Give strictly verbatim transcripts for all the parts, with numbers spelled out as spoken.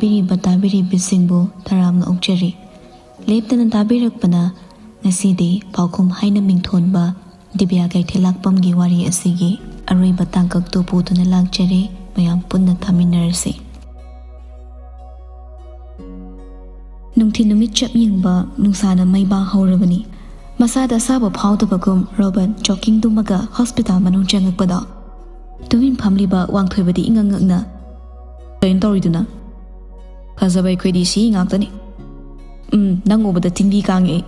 ꯄꯤꯔꯤꯕ ꯇꯥꯕꯤꯔꯤꯕꯁꯤꯡꯕꯨ ꯇꯔꯥꯝꯅ ꯑꯣꯛꯆꯔꯤ꯫ ꯂꯦꯞꯇꯅ ꯇꯥꯕꯤꯔꯛꯄꯅ ꯉꯁꯤꯗꯤ ꯄꯥꯎꯈꯨꯝ ꯍꯥꯏꯅ ꯃꯤꯡꯊꯣꯟꯕ ꯗꯤꯕ꯭ꯌꯥ ꯀꯩꯊꯦꯜꯂꯥꯛꯄꯝꯒꯤ ꯋꯥꯔꯤ ꯑꯁꯤꯒꯤ ꯑꯔꯣꯏꯕ ꯇꯥꯡꯀꯛꯇꯨ ꯄꯨꯗꯨꯅ ꯂꯥꯛꯆꯔꯦ꯫ ꯃꯌꯥꯝ ꯄꯨꯟꯅ ꯇꯥꯃꯤꯟꯅꯔꯁꯤ꯫ ꯅꯨꯡꯊꯤꯜ ꯅꯨꯃꯤꯠ ꯆꯞ ꯌꯨꯡꯕ ꯅꯨꯡꯁꯥꯅ ꯃꯩꯕꯥ ꯍꯧꯔꯕꯅꯤ꯫ ꯃꯁꯥꯗ ꯑꯁꯥꯕ ꯐꯥꯎꯗꯕꯒꯨꯝ ꯔꯣꯕꯔꯠ ꯖꯣꯀꯤꯡ ꯇꯨꯝꯃꯒ ꯍꯣꯁꯄꯤꯇꯥꯜ ꯃꯅꯨꯡ ꯆꯪꯉꯛꯄꯗꯣ ꯇꯨꯃꯤꯟ ꯐꯝꯂꯤꯕ ꯋꯥꯡꯊꯣꯏꯕꯗꯤ ꯏꯉꯛ ꯉꯛꯅ, "ꯀꯩꯅꯣ ꯇꯧꯔꯤꯗꯨꯅ? ꯐꯖꯕ ꯑꯩꯈꯣꯏꯗꯤ ꯁꯤ ꯉꯥꯛꯇꯅꯤ꯫ ꯎꯝ, ꯅꯪ ꯎꯕꯗ ꯆꯤꯡꯕꯤ ꯀꯥꯡꯉꯦ ꯑꯩ꯫"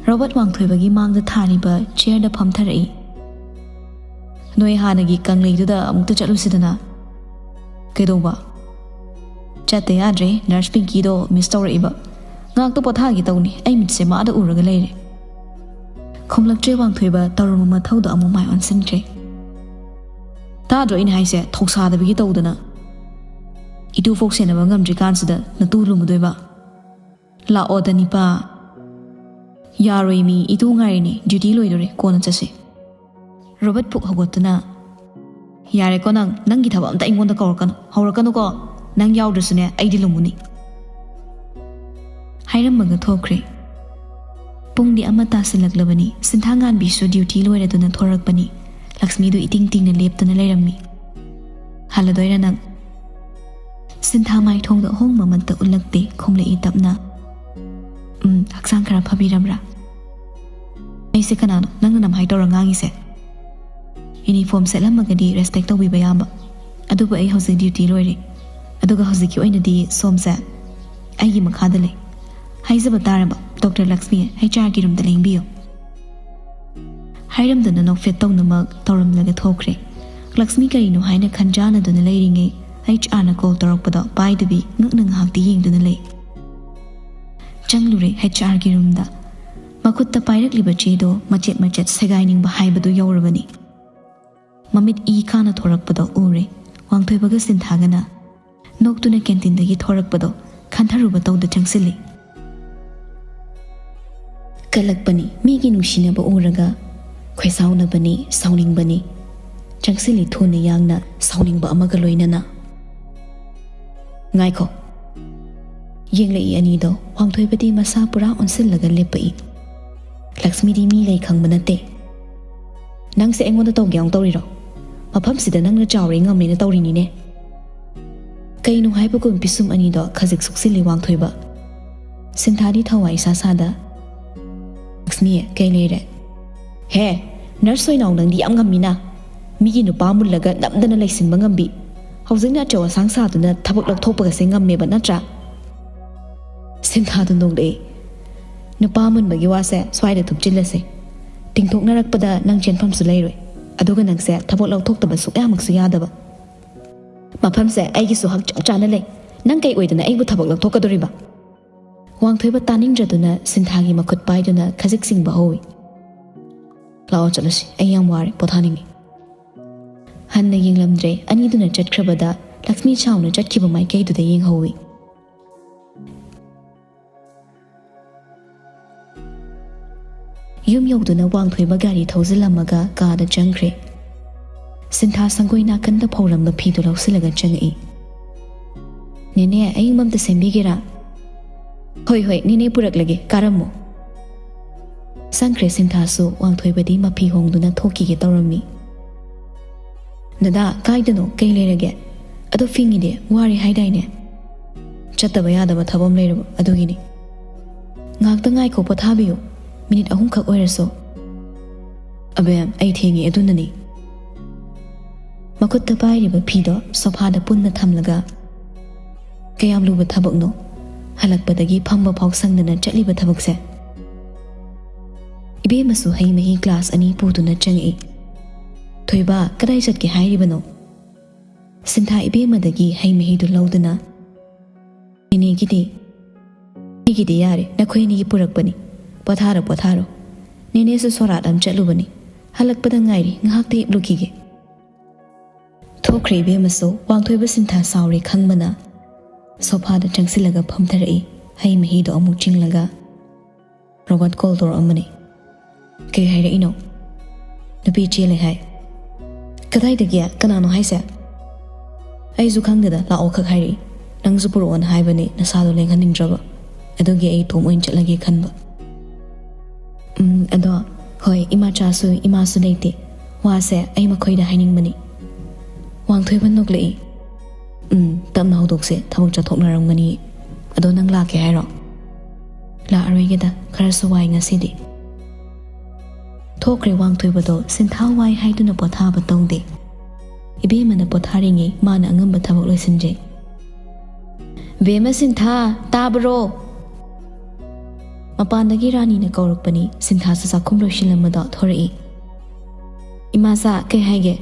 ꯔꯣꯕꯔꯠ ꯋꯥꯡꯊꯣꯏꯕꯒꯤ ꯃꯥꯡꯗ ꯊꯥꯔꯤꯕ ꯆꯤꯌꯔꯗ ꯐꯝꯊꯔꯛꯏ꯫ "ꯅꯣꯏ ꯍꯥꯟꯅꯒꯤ ꯀꯪꯂꯩꯗꯨꯗ ꯑꯃꯨꯛꯇ ꯆꯠꯂꯨꯁꯤꯗꯅ꯫" "ꯀꯩꯗꯧꯕ?" "ꯆꯠꯇ ꯌꯥꯗ꯭ꯔꯦ, ꯅꯔꯁ ꯄꯤꯡꯀꯤꯗꯣ ꯃꯤꯁ ꯇꯧꯔꯛꯏꯕ꯫ ꯉꯥꯛꯇ ꯄꯣꯊꯥꯒꯦ ꯇꯧꯅꯤ, ꯑꯩ ꯃꯤꯠꯁꯦ ꯃꯥꯗ ꯎꯔꯒ ꯂꯩꯔꯦ꯫" ꯈꯨꯝꯂꯛꯇ꯭ꯔꯦ ꯋꯥꯡꯊꯣꯏꯕ, ꯇꯧꯔꯝꯕ ꯃꯊꯧꯗꯣ ꯑꯃꯨꯛ ꯃꯥꯏ ꯑꯣꯟꯁꯤꯟꯈ꯭ꯔꯦ꯫ "ꯇꯥꯗ꯭ꯔꯣ ꯑꯩꯅ ꯍꯥꯏꯁꯦ, ꯊꯧꯁꯥꯗꯕꯒꯤ ꯇꯧꯗꯅ꯫ ꯏꯇꯨꯐꯧ ꯁꯦꯟꯅꯕ ꯉꯝꯗ꯭ꯔꯤꯀꯥꯟꯁꯤꯗ ꯅꯇꯨ ꯂꯨꯝꯃꯗꯣꯏꯕ?" "ꯂꯥꯛꯑꯣꯗ ꯅꯤꯄꯥ꯫" "ꯌꯥꯔꯣꯏ ꯃꯤ, ꯏꯇꯨ ꯉꯥꯏꯔꯤꯅꯦ, ꯗ꯭ꯌꯨꯇꯤ ꯂꯣꯏꯗꯣꯔꯦ, ꯀꯣꯟꯅ ꯆꯠꯁꯤ꯫" ꯔꯣꯕꯔꯠ ꯄꯨꯛ ꯍꯧꯒꯠꯇꯨꯅ, "ꯌꯥꯔꯦꯀꯣ ꯅꯪ, ꯅꯪꯒꯤ ꯊꯕꯛ ꯑꯝꯇ ꯑꯩꯉꯣꯟꯗ ꯀꯧꯔꯛꯀꯅꯨ, ꯍꯧꯔꯛꯀꯅꯨꯀꯣ꯫ ꯅꯪ ꯌꯥꯎꯗ꯭ꯔꯁꯨꯅꯦ ꯑꯩꯗꯤ ꯂꯨꯝꯃꯨꯅꯤ꯫" ꯍꯥꯏꯔꯝꯃꯒ ꯊꯣꯛꯈ꯭ꯔꯦ꯫ ꯄꯨꯡꯗꯤ ꯑꯃ ꯇꯥꯁꯤꯜꯂꯛꯂꯕꯅꯤ꯫ ꯁꯤꯟꯊꯥꯉꯥꯟꯕꯤꯁꯨ ꯗ꯭ꯌꯨꯇꯤ ꯂꯣꯏꯔꯗꯨꯅ ꯊꯣꯔꯛꯄꯅꯤ꯫ ꯂꯛꯁꯃꯤꯗꯨ ꯏꯇꯤꯡ ꯇꯤꯡꯅ ꯂꯦꯞꯇꯨꯅ ꯂꯩꯔꯝꯃꯤ꯫ "ꯍꯜꯂꯗꯣꯏꯔꯥ ꯅꯪ?" ꯁꯤꯟꯊꯥ ꯃꯥꯏꯊꯣꯡꯗ ꯑꯍꯣꯡꯕ ꯑꯃꯠꯇ ꯎꯠꯂꯛꯇꯦ, ꯈꯨꯝꯂꯛꯏ ꯇꯞꯅ꯫ "ꯎꯝ, ꯍꯛꯆꯥꯡ ꯈꯔ ꯐꯕꯤꯔꯕ꯭ꯔꯥ?" "ꯑꯩꯁꯦ ꯀꯅꯥꯅꯣ ꯅꯪꯅ ꯅꯝꯍꯥꯏ ꯇꯧꯔ ꯉꯥꯡꯉꯤꯁꯦ?" "ꯌꯨꯅꯤꯐꯣꯔꯝ ꯁꯦꯠꯂꯝꯃꯒꯗꯤ ꯔꯦꯁꯄꯦꯛ ꯇꯧꯕꯤꯕ ꯌꯥꯕ꯫ ꯑꯗꯨꯕꯨ ꯑꯩ ꯍꯧꯖꯤꯛ ꯗ꯭ꯌꯨꯇꯤ ꯂꯣꯏꯔꯦ꯫ ꯑꯗꯨꯒ ꯍꯧꯖꯤꯛꯀꯤ ꯑꯣꯏꯅꯗꯤ ꯁꯣꯝꯁꯦ ꯑꯩꯒꯤ ꯃꯈꯥꯗ ꯂꯩ꯫ ꯍꯥꯏꯖꯕ ꯇꯥꯔꯕ, ꯗꯣꯛꯇꯔ ꯂꯛꯁꯃꯤ, ꯑꯩꯆ ꯑꯥꯔꯒꯤ ꯔꯨꯝꯗ ꯂꯦꯡꯕꯤꯌꯨ꯫" ꯍꯥꯏꯔꯝꯗꯅ ꯅꯣꯛꯐꯦꯠ ꯇꯧꯅꯃꯛ ꯇꯧꯔꯝꯂꯒ ꯊꯣꯛꯈ꯭ꯔꯦ꯫ ꯂꯛꯁꯃꯤ ꯀꯔꯤꯅꯣ ꯍꯥꯏꯅ ꯈꯟꯖꯥꯟꯅꯗꯨꯅ ꯂꯩꯔꯤꯉꯩ, ꯑꯩꯆ ꯑꯥꯔꯅ ꯀꯣꯜ ꯇꯧꯔꯛꯄꯗꯣ ꯄꯥꯏꯗꯕꯤ ꯉꯛꯅ ꯉꯥꯏꯍꯥꯛꯇꯤ ꯌꯦꯡꯗꯨꯅ ꯂꯩ꯫ ꯆꯪꯂꯨꯔꯦ ꯑꯩꯆ ꯑꯥꯔꯒꯤ ꯔꯨꯝꯗ꯫ ꯃꯈꯨꯠꯇ ꯄꯥꯏꯔꯛꯂꯤꯕ ꯆꯦꯗꯣ ꯃꯆꯦꯠ ꯃꯆꯦꯠ ꯁꯦꯒꯥꯏꯅꯤꯡꯕ ꯍꯥꯏꯕꯗꯨ ꯌꯧꯔꯕꯅꯤ꯫ ꯃꯃꯤꯠ ꯏ ꯀꯥꯅ ꯊꯣꯔꯛꯄꯗꯣ ꯎꯔꯦ꯫ ꯋꯥꯡꯊꯣꯏꯕꯒ ꯁꯤꯟꯊꯥꯒꯅ ꯅꯣꯛꯇꯨꯅ ꯀꯦꯟꯇꯤꯟꯗꯒꯤ ꯊꯣꯔꯛꯄꯗꯣ ꯈꯟꯊꯔꯨꯕ ꯇꯧꯗ ꯆꯪꯁꯤꯜꯂꯤ꯫ ꯀꯜꯂꯛꯄꯅꯤ, ꯃꯤꯒꯤ ꯅꯨꯡꯁꯤꯅꯕ ꯎꯔꯒ ꯈꯣꯏꯁꯥꯎꯅꯕꯅꯤ, ꯁꯥꯎꯅꯤꯡꯕꯅꯤ꯫ ꯆꯪꯁꯤꯜꯂꯤ ꯊꯨꯅ ꯌꯥꯡꯅ, ꯁꯥꯎꯅꯤꯡꯕ ꯑꯃꯒ ꯂꯣꯏꯅꯅ꯫ ꯉꯥꯏꯈꯣ꯫ ꯌꯦꯡꯂꯛꯏ ꯑꯅꯤꯗꯣ꯫ ꯋꯥꯡꯊꯣꯏꯕꯗꯤ ꯃꯁꯥ ꯄꯨꯔꯥ ꯑꯣꯟꯁꯤꯜꯂꯒ ꯂꯦꯞꯄꯛꯏ꯫ ꯂꯛꯁꯃꯤꯗꯤ ꯃꯤ ꯂꯩ ꯈꯪꯕ ꯅꯠꯇꯦ꯫ "ꯅꯪꯁꯦ ꯑꯩꯉꯣꯟꯗ ꯇꯧꯒꯦ ꯌꯥꯎꯅ ꯇꯧꯔꯤꯔꯣ? ꯃꯐꯝꯁꯤꯗ ꯅꯪꯅ ꯆꯥꯎꯔꯦ ꯉꯝꯃꯦꯅ ꯇꯧꯔꯤꯅꯤꯅꯦ?" ꯀꯩꯅꯣ ꯍꯥꯏꯕꯒꯨꯝ ꯄꯤꯁꯨꯝ ꯑꯅꯤꯗꯣ ꯈꯖꯤꯛ ꯁꯨꯛꯆꯤꯜꯂꯤ ꯋꯥꯡꯊꯣꯏꯕ꯫ ꯁꯤꯟꯊꯥꯗꯤ ꯊꯋꯥꯏ ꯏꯁꯥ ꯁꯥꯗ, "ꯂꯛꯁꯃꯤ, ꯀꯩ ꯂꯩꯔꯦ?" "ꯍꯦ, ꯅꯔꯁ ꯑꯣꯏꯅꯥꯎ ꯅꯪꯗꯤ ꯌꯥꯝ ꯉꯝꯃꯤꯅ꯫ ꯃꯤꯒꯤ ꯅꯨꯄꯥ ꯃꯨꯜꯂꯒ ꯅꯝꯗꯅ ꯂꯩꯁꯤꯟꯕ ꯉꯝꯕꯤ꯫ ꯍꯧꯖꯤꯛꯅ ꯑꯆꯧ ꯑꯁꯥꯡ ꯁꯥꯗꯨꯅ ꯊꯕꯛ ꯂꯧꯊꯣꯛꯄꯒꯁꯦ ꯉꯝꯃꯦꯕ ꯅꯠꯇ꯭ꯔꯥ?" ꯁꯤꯟꯊꯥꯗꯨ ꯅꯣꯛꯂꯛꯏ꯫ "ꯅꯨꯄꯥ ꯃꯨꯟꯕꯒꯤ ꯋꯥꯁꯦ ꯁ꯭ꯋꯥꯏꯗ ꯊꯨꯞꯆꯤꯜꯂꯁꯦ꯫ ꯇꯤꯡꯊꯣꯛꯅꯔꯛꯄꯗ ꯅꯪ ꯆꯦꯟꯐꯝꯁꯨ ꯂꯩꯔꯣꯏ꯫ ꯑꯗꯨꯒ ꯅꯪꯁꯦ ꯊꯕꯛ ꯂꯧꯊꯣꯛꯇꯕ ꯁꯨꯛꯌꯥꯃꯛꯁꯨ ꯌꯥꯗꯕ꯫ ꯃꯐꯝꯁꯦ ꯑꯩꯒꯤꯁꯨ ꯍꯛꯆꯥꯡ ꯆꯥꯅ ꯂꯩ꯫ ꯅꯪ ꯀꯩ ꯑꯣꯏꯗꯅ ꯑꯩꯕꯨ ꯊꯕꯛ ꯂꯧꯊꯣꯛꯀꯗꯣꯔꯤꯕ?" ꯋꯥꯡꯊꯣꯏꯕ ꯇꯥꯅꯤꯡꯗ꯭ꯔꯗꯨꯅ ꯁꯤꯟꯊꯥꯒꯤ ꯃꯈꯨꯠ ꯄꯥꯏꯗꯨꯅ ꯈꯖꯤꯛ ꯆꯤꯡꯕ ꯍꯧꯏ꯫ "ꯂꯥꯛꯑꯣ ꯆꯠꯂꯁꯤ, ꯑꯩ ꯌꯥꯝ ꯋꯥꯔꯦ, ꯄꯣꯊꯥꯅꯤꯡꯉꯤ꯫" ꯍꯟꯅ ꯌꯦꯡꯂꯝꯗ꯭ꯔꯦ꯫ ꯑꯅꯤꯗꯨꯅ ꯆꯠꯈ꯭ꯔꯕꯗ ꯂꯛꯁꯃꯤ ꯁꯥꯎꯅ ꯆꯠꯈꯤꯕ ꯃꯥꯏꯀꯩꯗꯨꯗ ꯌꯦꯡꯍꯧꯏ꯫ ꯌꯨꯝ ꯌꯧꯗꯨꯅ ꯋꯥꯡꯊꯣꯏꯕ ꯒꯥꯔꯤ ꯊꯧꯖꯤꯜꯂꯝꯃꯒ ꯀꯥꯗ ꯆꯪꯈ꯭ꯔꯦ꯫ ꯁꯤꯟꯊꯥ ꯁꯪꯒꯣꯏ ꯅꯥꯀꯟꯗ ꯐꯧꯔꯝꯕ ꯐꯤꯗꯨ ꯂꯧꯁꯤꯜꯂꯒ ꯆꯪꯉꯛꯏ꯫ "ꯅꯦꯅꯦ, ꯑꯏꯪꯕ ꯑꯝꯇ ꯁꯦꯝꯕꯤꯒꯦꯔꯥ?" "ꯍꯣꯏ, ꯍꯣꯏ, ꯅꯦꯅꯦ ꯄꯨꯔꯛꯂꯒꯦ, ꯀꯥꯔꯝꯃꯣ꯫" ꯆꯪꯈ꯭ꯔꯦ ꯁꯤꯟꯊꯥꯁꯨ꯫ ꯋꯥꯡꯊꯣꯏꯕꯗꯤ ꯃꯐꯤ ꯍꯣꯡꯗꯨꯅ ꯊꯣꯛꯈꯤꯒꯦ ꯇꯧꯔꯝꯃꯤ꯫ "ꯗꯗꯥ, ꯀꯥꯏꯗꯅꯣ? ꯀꯩ ꯂꯩꯔꯒꯦ? ꯑꯗꯣ ꯐꯤꯡꯉꯤꯗꯤ, ꯋꯥꯔꯦ ꯍꯥꯏꯗꯥꯏꯅꯦ?" "ꯆꯠꯇꯕ ꯌꯥꯗꯕ ꯊꯕꯛ ꯑꯃ ꯂꯩꯔꯕ, ꯑꯗꯨꯒꯤꯅꯤ꯫" "ꯉꯥꯏꯍꯥꯛꯇ ꯉꯥꯏꯈꯣ, ꯄꯣꯊꯥꯕꯤꯌꯨ, ꯃꯤꯅꯤꯠ ꯑꯍꯨꯝꯈꯛ ꯑꯣꯏꯔꯁꯨ꯫" "ꯑꯕꯦꯝ, ꯑꯩ ꯊꯦꯡꯉꯦ, ꯑꯗꯨꯅꯅꯤ꯫" ꯃꯈꯨꯠꯇ ꯄꯥꯏꯔꯤꯕ ꯐꯤꯗꯣ ꯁꯣꯐꯥꯗ ꯄꯨꯟꯅ ꯊꯝꯂꯒ, "ꯀꯌꯥꯝ ꯂꯨꯕ ꯊꯕꯛꯅꯣ, ꯍꯜꯂꯛꯄꯗꯒꯤ ꯐꯝꯕ ꯐꯥꯎ ꯁꯪꯗꯅ ꯆꯠꯂꯤꯕ ꯊꯕꯛꯁꯦ?" ꯏꯕꯦꯝꯃꯁꯨ ꯍꯩ ꯃꯍꯤ ꯒ꯭ꯂꯥꯁ ꯑꯅꯤ ꯄꯨꯗꯨꯅ ꯆꯪꯉꯛꯏ꯫ "ꯊꯣꯏꯕ, ꯀꯗꯥꯏ ꯆꯠꯀꯦ ꯍꯥꯏꯔꯤꯕꯅꯣ?" ꯁꯤꯟꯊꯥ ꯏꯕꯦꯝꯃꯗꯒꯤ ꯍꯩ ꯃꯍꯤꯗꯨ ꯂꯧꯗꯨꯅ, "ꯅꯦꯅꯦꯒꯤꯗꯤ?" "ꯑꯩꯒꯤꯗꯤ ꯌꯥꯔꯦ, ꯅꯈꯣꯏ ꯑꯅꯤꯒꯤ ꯄꯨꯔꯛꯄꯅꯤ꯫ ꯄꯣꯊꯥꯔꯣ, ꯄꯣꯊꯥꯔꯣ꯫ ꯅꯦꯅꯦꯁꯨ ꯁꯣꯔꯥꯠ ꯑꯃ ꯆꯠꯂꯨꯕꯅꯤ꯫ ꯍꯜꯂꯛꯄꯗ ꯉꯥꯏꯔꯤ, ꯉꯥꯏꯍꯥꯛꯇ ꯍꯤꯞꯂꯨꯈꯤꯒꯦ꯫" ꯊꯣꯛꯈ꯭ꯔꯦ ꯏꯕꯦꯝꯃꯁꯨ꯫ ꯋꯥꯡꯊꯣꯏꯕ ꯁꯤꯟꯊꯥ ꯁꯥꯎꯔꯦ ꯈꯪꯕꯅ ꯁꯣꯐꯥꯗ ꯆꯪꯁꯤꯜꯂꯒ ꯐꯝꯊꯔꯛꯏ꯫ ꯍꯩ ꯃꯍꯤꯗꯣ ꯑꯃꯨꯛ ꯆꯤꯡꯂꯒ, "ꯔꯣꯕꯣꯠ ꯀꯣꯜ ꯇꯧꯔꯛꯑꯝꯕꯅꯤ꯫" "ꯀꯩ ꯍꯥꯏꯔꯛꯏꯅꯣ?" "ꯅꯨꯄꯤ ꯆꯦꯜꯂꯦ ꯍꯥꯏ꯫" "ꯀꯗꯥꯏꯗꯒꯤ? ꯀꯅꯥꯅꯣ ꯍꯥꯏꯁꯦ?" "ꯑꯩꯁꯨ ꯈꯪꯗꯦꯗ, ꯂꯥꯛꯑꯣ ꯈꯛ ꯍꯥꯏꯔꯛꯏ꯫" ꯅꯪꯁꯨ ꯄꯨꯔꯛꯑꯣꯅ ꯍꯥꯏꯕꯅꯤ, ꯅꯁꯥꯗꯣ ꯂꯦꯡꯍꯟꯅꯤꯡꯗ꯭ꯔꯕ꯫ ꯑꯗꯨꯒꯤ ꯑꯩ ꯏꯇꯣꯝ ꯑꯣꯏꯅ ꯆꯠꯂꯒꯦ ꯈꯟꯕ꯫ ꯎꯝ, ꯑꯗꯣ ꯍꯣꯏ, ꯏꯃꯥꯆꯥꯁꯨ ꯏꯃꯥꯁꯨ ꯂꯩꯇꯦ꯫ ꯋꯥꯁꯦ ꯑꯩ ꯃꯈꯣꯏꯗ ꯍꯥꯏꯅꯤꯡꯕꯅꯤ꯫ ꯋꯥꯡꯊꯣꯏꯕ ꯅꯣꯛꯂꯛꯏ꯫ ꯎꯝ, ꯇꯞꯅ ꯍꯧꯗꯣꯛꯁꯦ, ꯊꯕꯛ ꯆꯠꯊꯣꯛꯅꯔꯝꯒꯅꯤ꯫ ꯑꯗꯣ ꯅꯪ ꯂꯥꯛꯀꯦ ꯍꯥꯏꯔꯣ? ꯂꯥꯛꯑꯔꯣꯏꯒꯦꯗ, ꯈꯔꯁꯨ ꯋꯥꯏ ꯉꯁꯤꯗꯤ꯫ ꯊꯣꯛꯈ꯭ꯔꯦ ꯋꯥꯡꯊꯣꯏꯕꯗꯣ꯫ ꯁꯤꯟꯊꯥ ꯋꯥꯏ ꯍꯥꯏꯗꯨꯅ ꯄꯣꯊꯥꯕ ꯇꯧꯗꯦ꯫ ꯏꯕꯦꯝꯃꯅ ꯄꯣꯊꯥꯔꯤꯉꯩ ꯃꯥꯅ ꯑꯉꯝꯕ ꯊꯕꯛ ꯂꯣꯏꯁꯤꯟꯖꯩ꯫ "ꯕꯦꯝꯃ ꯁꯤꯟꯊꯥ, ꯇꯥꯕ꯭ꯔꯣ?" ꯃꯄꯥꯟꯗꯒꯤ ꯔꯥꯅꯤꯅ ꯀꯧꯔꯛꯄꯅꯤ꯫ ꯁꯤꯟꯊꯥꯁꯨ ꯆꯥꯛꯈꯨꯝ ꯂꯣꯏꯁꯤꯜꯂꯝꯕꯗꯣ ꯊꯣꯔꯛꯏ꯫ "ꯏꯃꯥꯆꯥ, ꯀꯩ ꯍꯥꯏꯒꯦ?"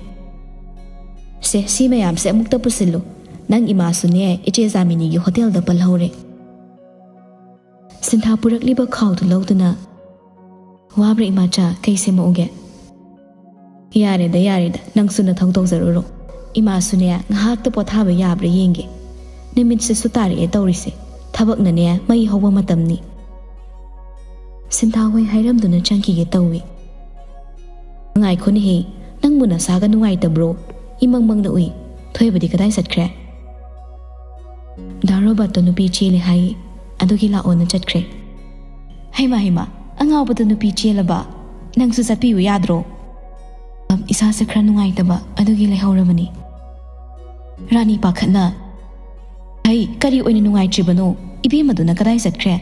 "ꯁꯦ, ꯁꯤ ꯃꯌꯥꯝꯁꯦ ꯑꯃꯨꯛꯇ ꯄꯨꯁꯤꯜꯂꯨ꯫ ꯅꯪ ꯏꯃꯥꯁꯨꯅꯦ, ꯏꯆꯦ ꯖꯥꯃꯤꯅꯤꯒꯤ ꯍꯣꯇꯦꯜꯗ ꯄꯜꯍꯧꯔꯦ꯫" ꯁꯤꯟꯊꯥ ꯄꯨꯔꯛꯂꯤꯕ ꯈꯥꯎꯗꯨ ꯂꯧꯗꯨꯅ, "ꯋꯥꯕ꯭ꯔꯥ ꯏꯃꯥꯆꯥ? ꯀꯩ ꯁꯦꯝꯃꯛꯎꯒꯦ?" "ꯌꯥꯔꯦꯗ, ꯌꯥꯔꯦꯗ, ꯅꯪꯁꯨ ꯅꯊꯧ ꯇꯧꯖꯔꯨꯔꯣ꯫ ꯏꯃꯥꯁꯨꯅꯦ, ꯉꯥꯏꯍꯥꯛꯇ ꯄꯣꯊꯥꯕ ꯌꯥꯕ꯭ꯔꯥ ꯌꯦꯡꯒꯦ꯫ ꯅꯨꯃꯤꯠꯁꯤꯁꯨ ꯇꯥꯔꯛꯑꯦ ꯇꯧꯔꯤꯁꯦ꯫ ꯊꯕꯛꯅꯅꯦ ꯃꯩ ꯍꯧꯕ ꯃꯇꯝꯅꯤ꯫" ꯁꯤꯟꯊꯥ ꯍꯣꯏ ꯍꯥꯏꯔꯝꯗꯨꯅ ꯆꯪꯈꯤꯒꯦ ꯇꯧꯏ꯫ "ꯉꯥꯏꯈꯣꯅꯦꯍꯦ, ꯅꯪꯕꯨ ꯅꯁꯥꯒ ꯅꯨꯡꯉꯥꯏꯇꯕ꯭ꯔꯣ? ꯏꯃꯪ ꯃꯪꯅ ꯎꯏ꯫ ꯊꯣꯏꯕꯗꯤ ꯀꯗꯥꯏ ꯆꯠꯈ꯭ꯔꯦ?" "ꯗꯥ ꯔꯣꯕꯥꯔꯠꯇꯣ ꯅꯨꯄꯤ ꯆꯦꯜꯂꯦ ꯍꯥꯏ, ꯑꯗꯨꯒꯤ ꯂꯥꯛꯑꯣꯅ ꯆꯠꯈ꯭ꯔꯦ꯫" "ꯍꯩꯃꯥ, ꯍꯩꯃꯥ, ꯑꯉꯥꯎꯕꯗꯣ ꯅꯨꯄꯤ ꯆꯦꯜꯂꯕ? ꯅꯪꯁꯨ ꯆꯠꯄꯤꯌꯨ ꯌꯥꯗ꯭ꯔꯣ?" "ꯏꯁꯥꯁꯦ ꯈꯔ ꯅꯨꯡꯉꯥꯏꯇꯕ, ꯑꯗꯨꯒꯤ ꯂꯩꯍꯧꯔꯕꯅꯤ꯫" ꯔꯥꯅꯤ ꯄꯥꯈꯠꯅ, "ꯍꯩ, ꯀꯔꯤ ꯑꯣꯏꯅ ꯅꯨꯡꯉꯥꯏꯇ꯭ꯔꯤꯕꯅꯣ? ꯏꯕꯦꯝꯃꯗꯨꯅ ꯀꯗꯥꯏ ꯆꯠꯈ꯭ꯔꯦ?"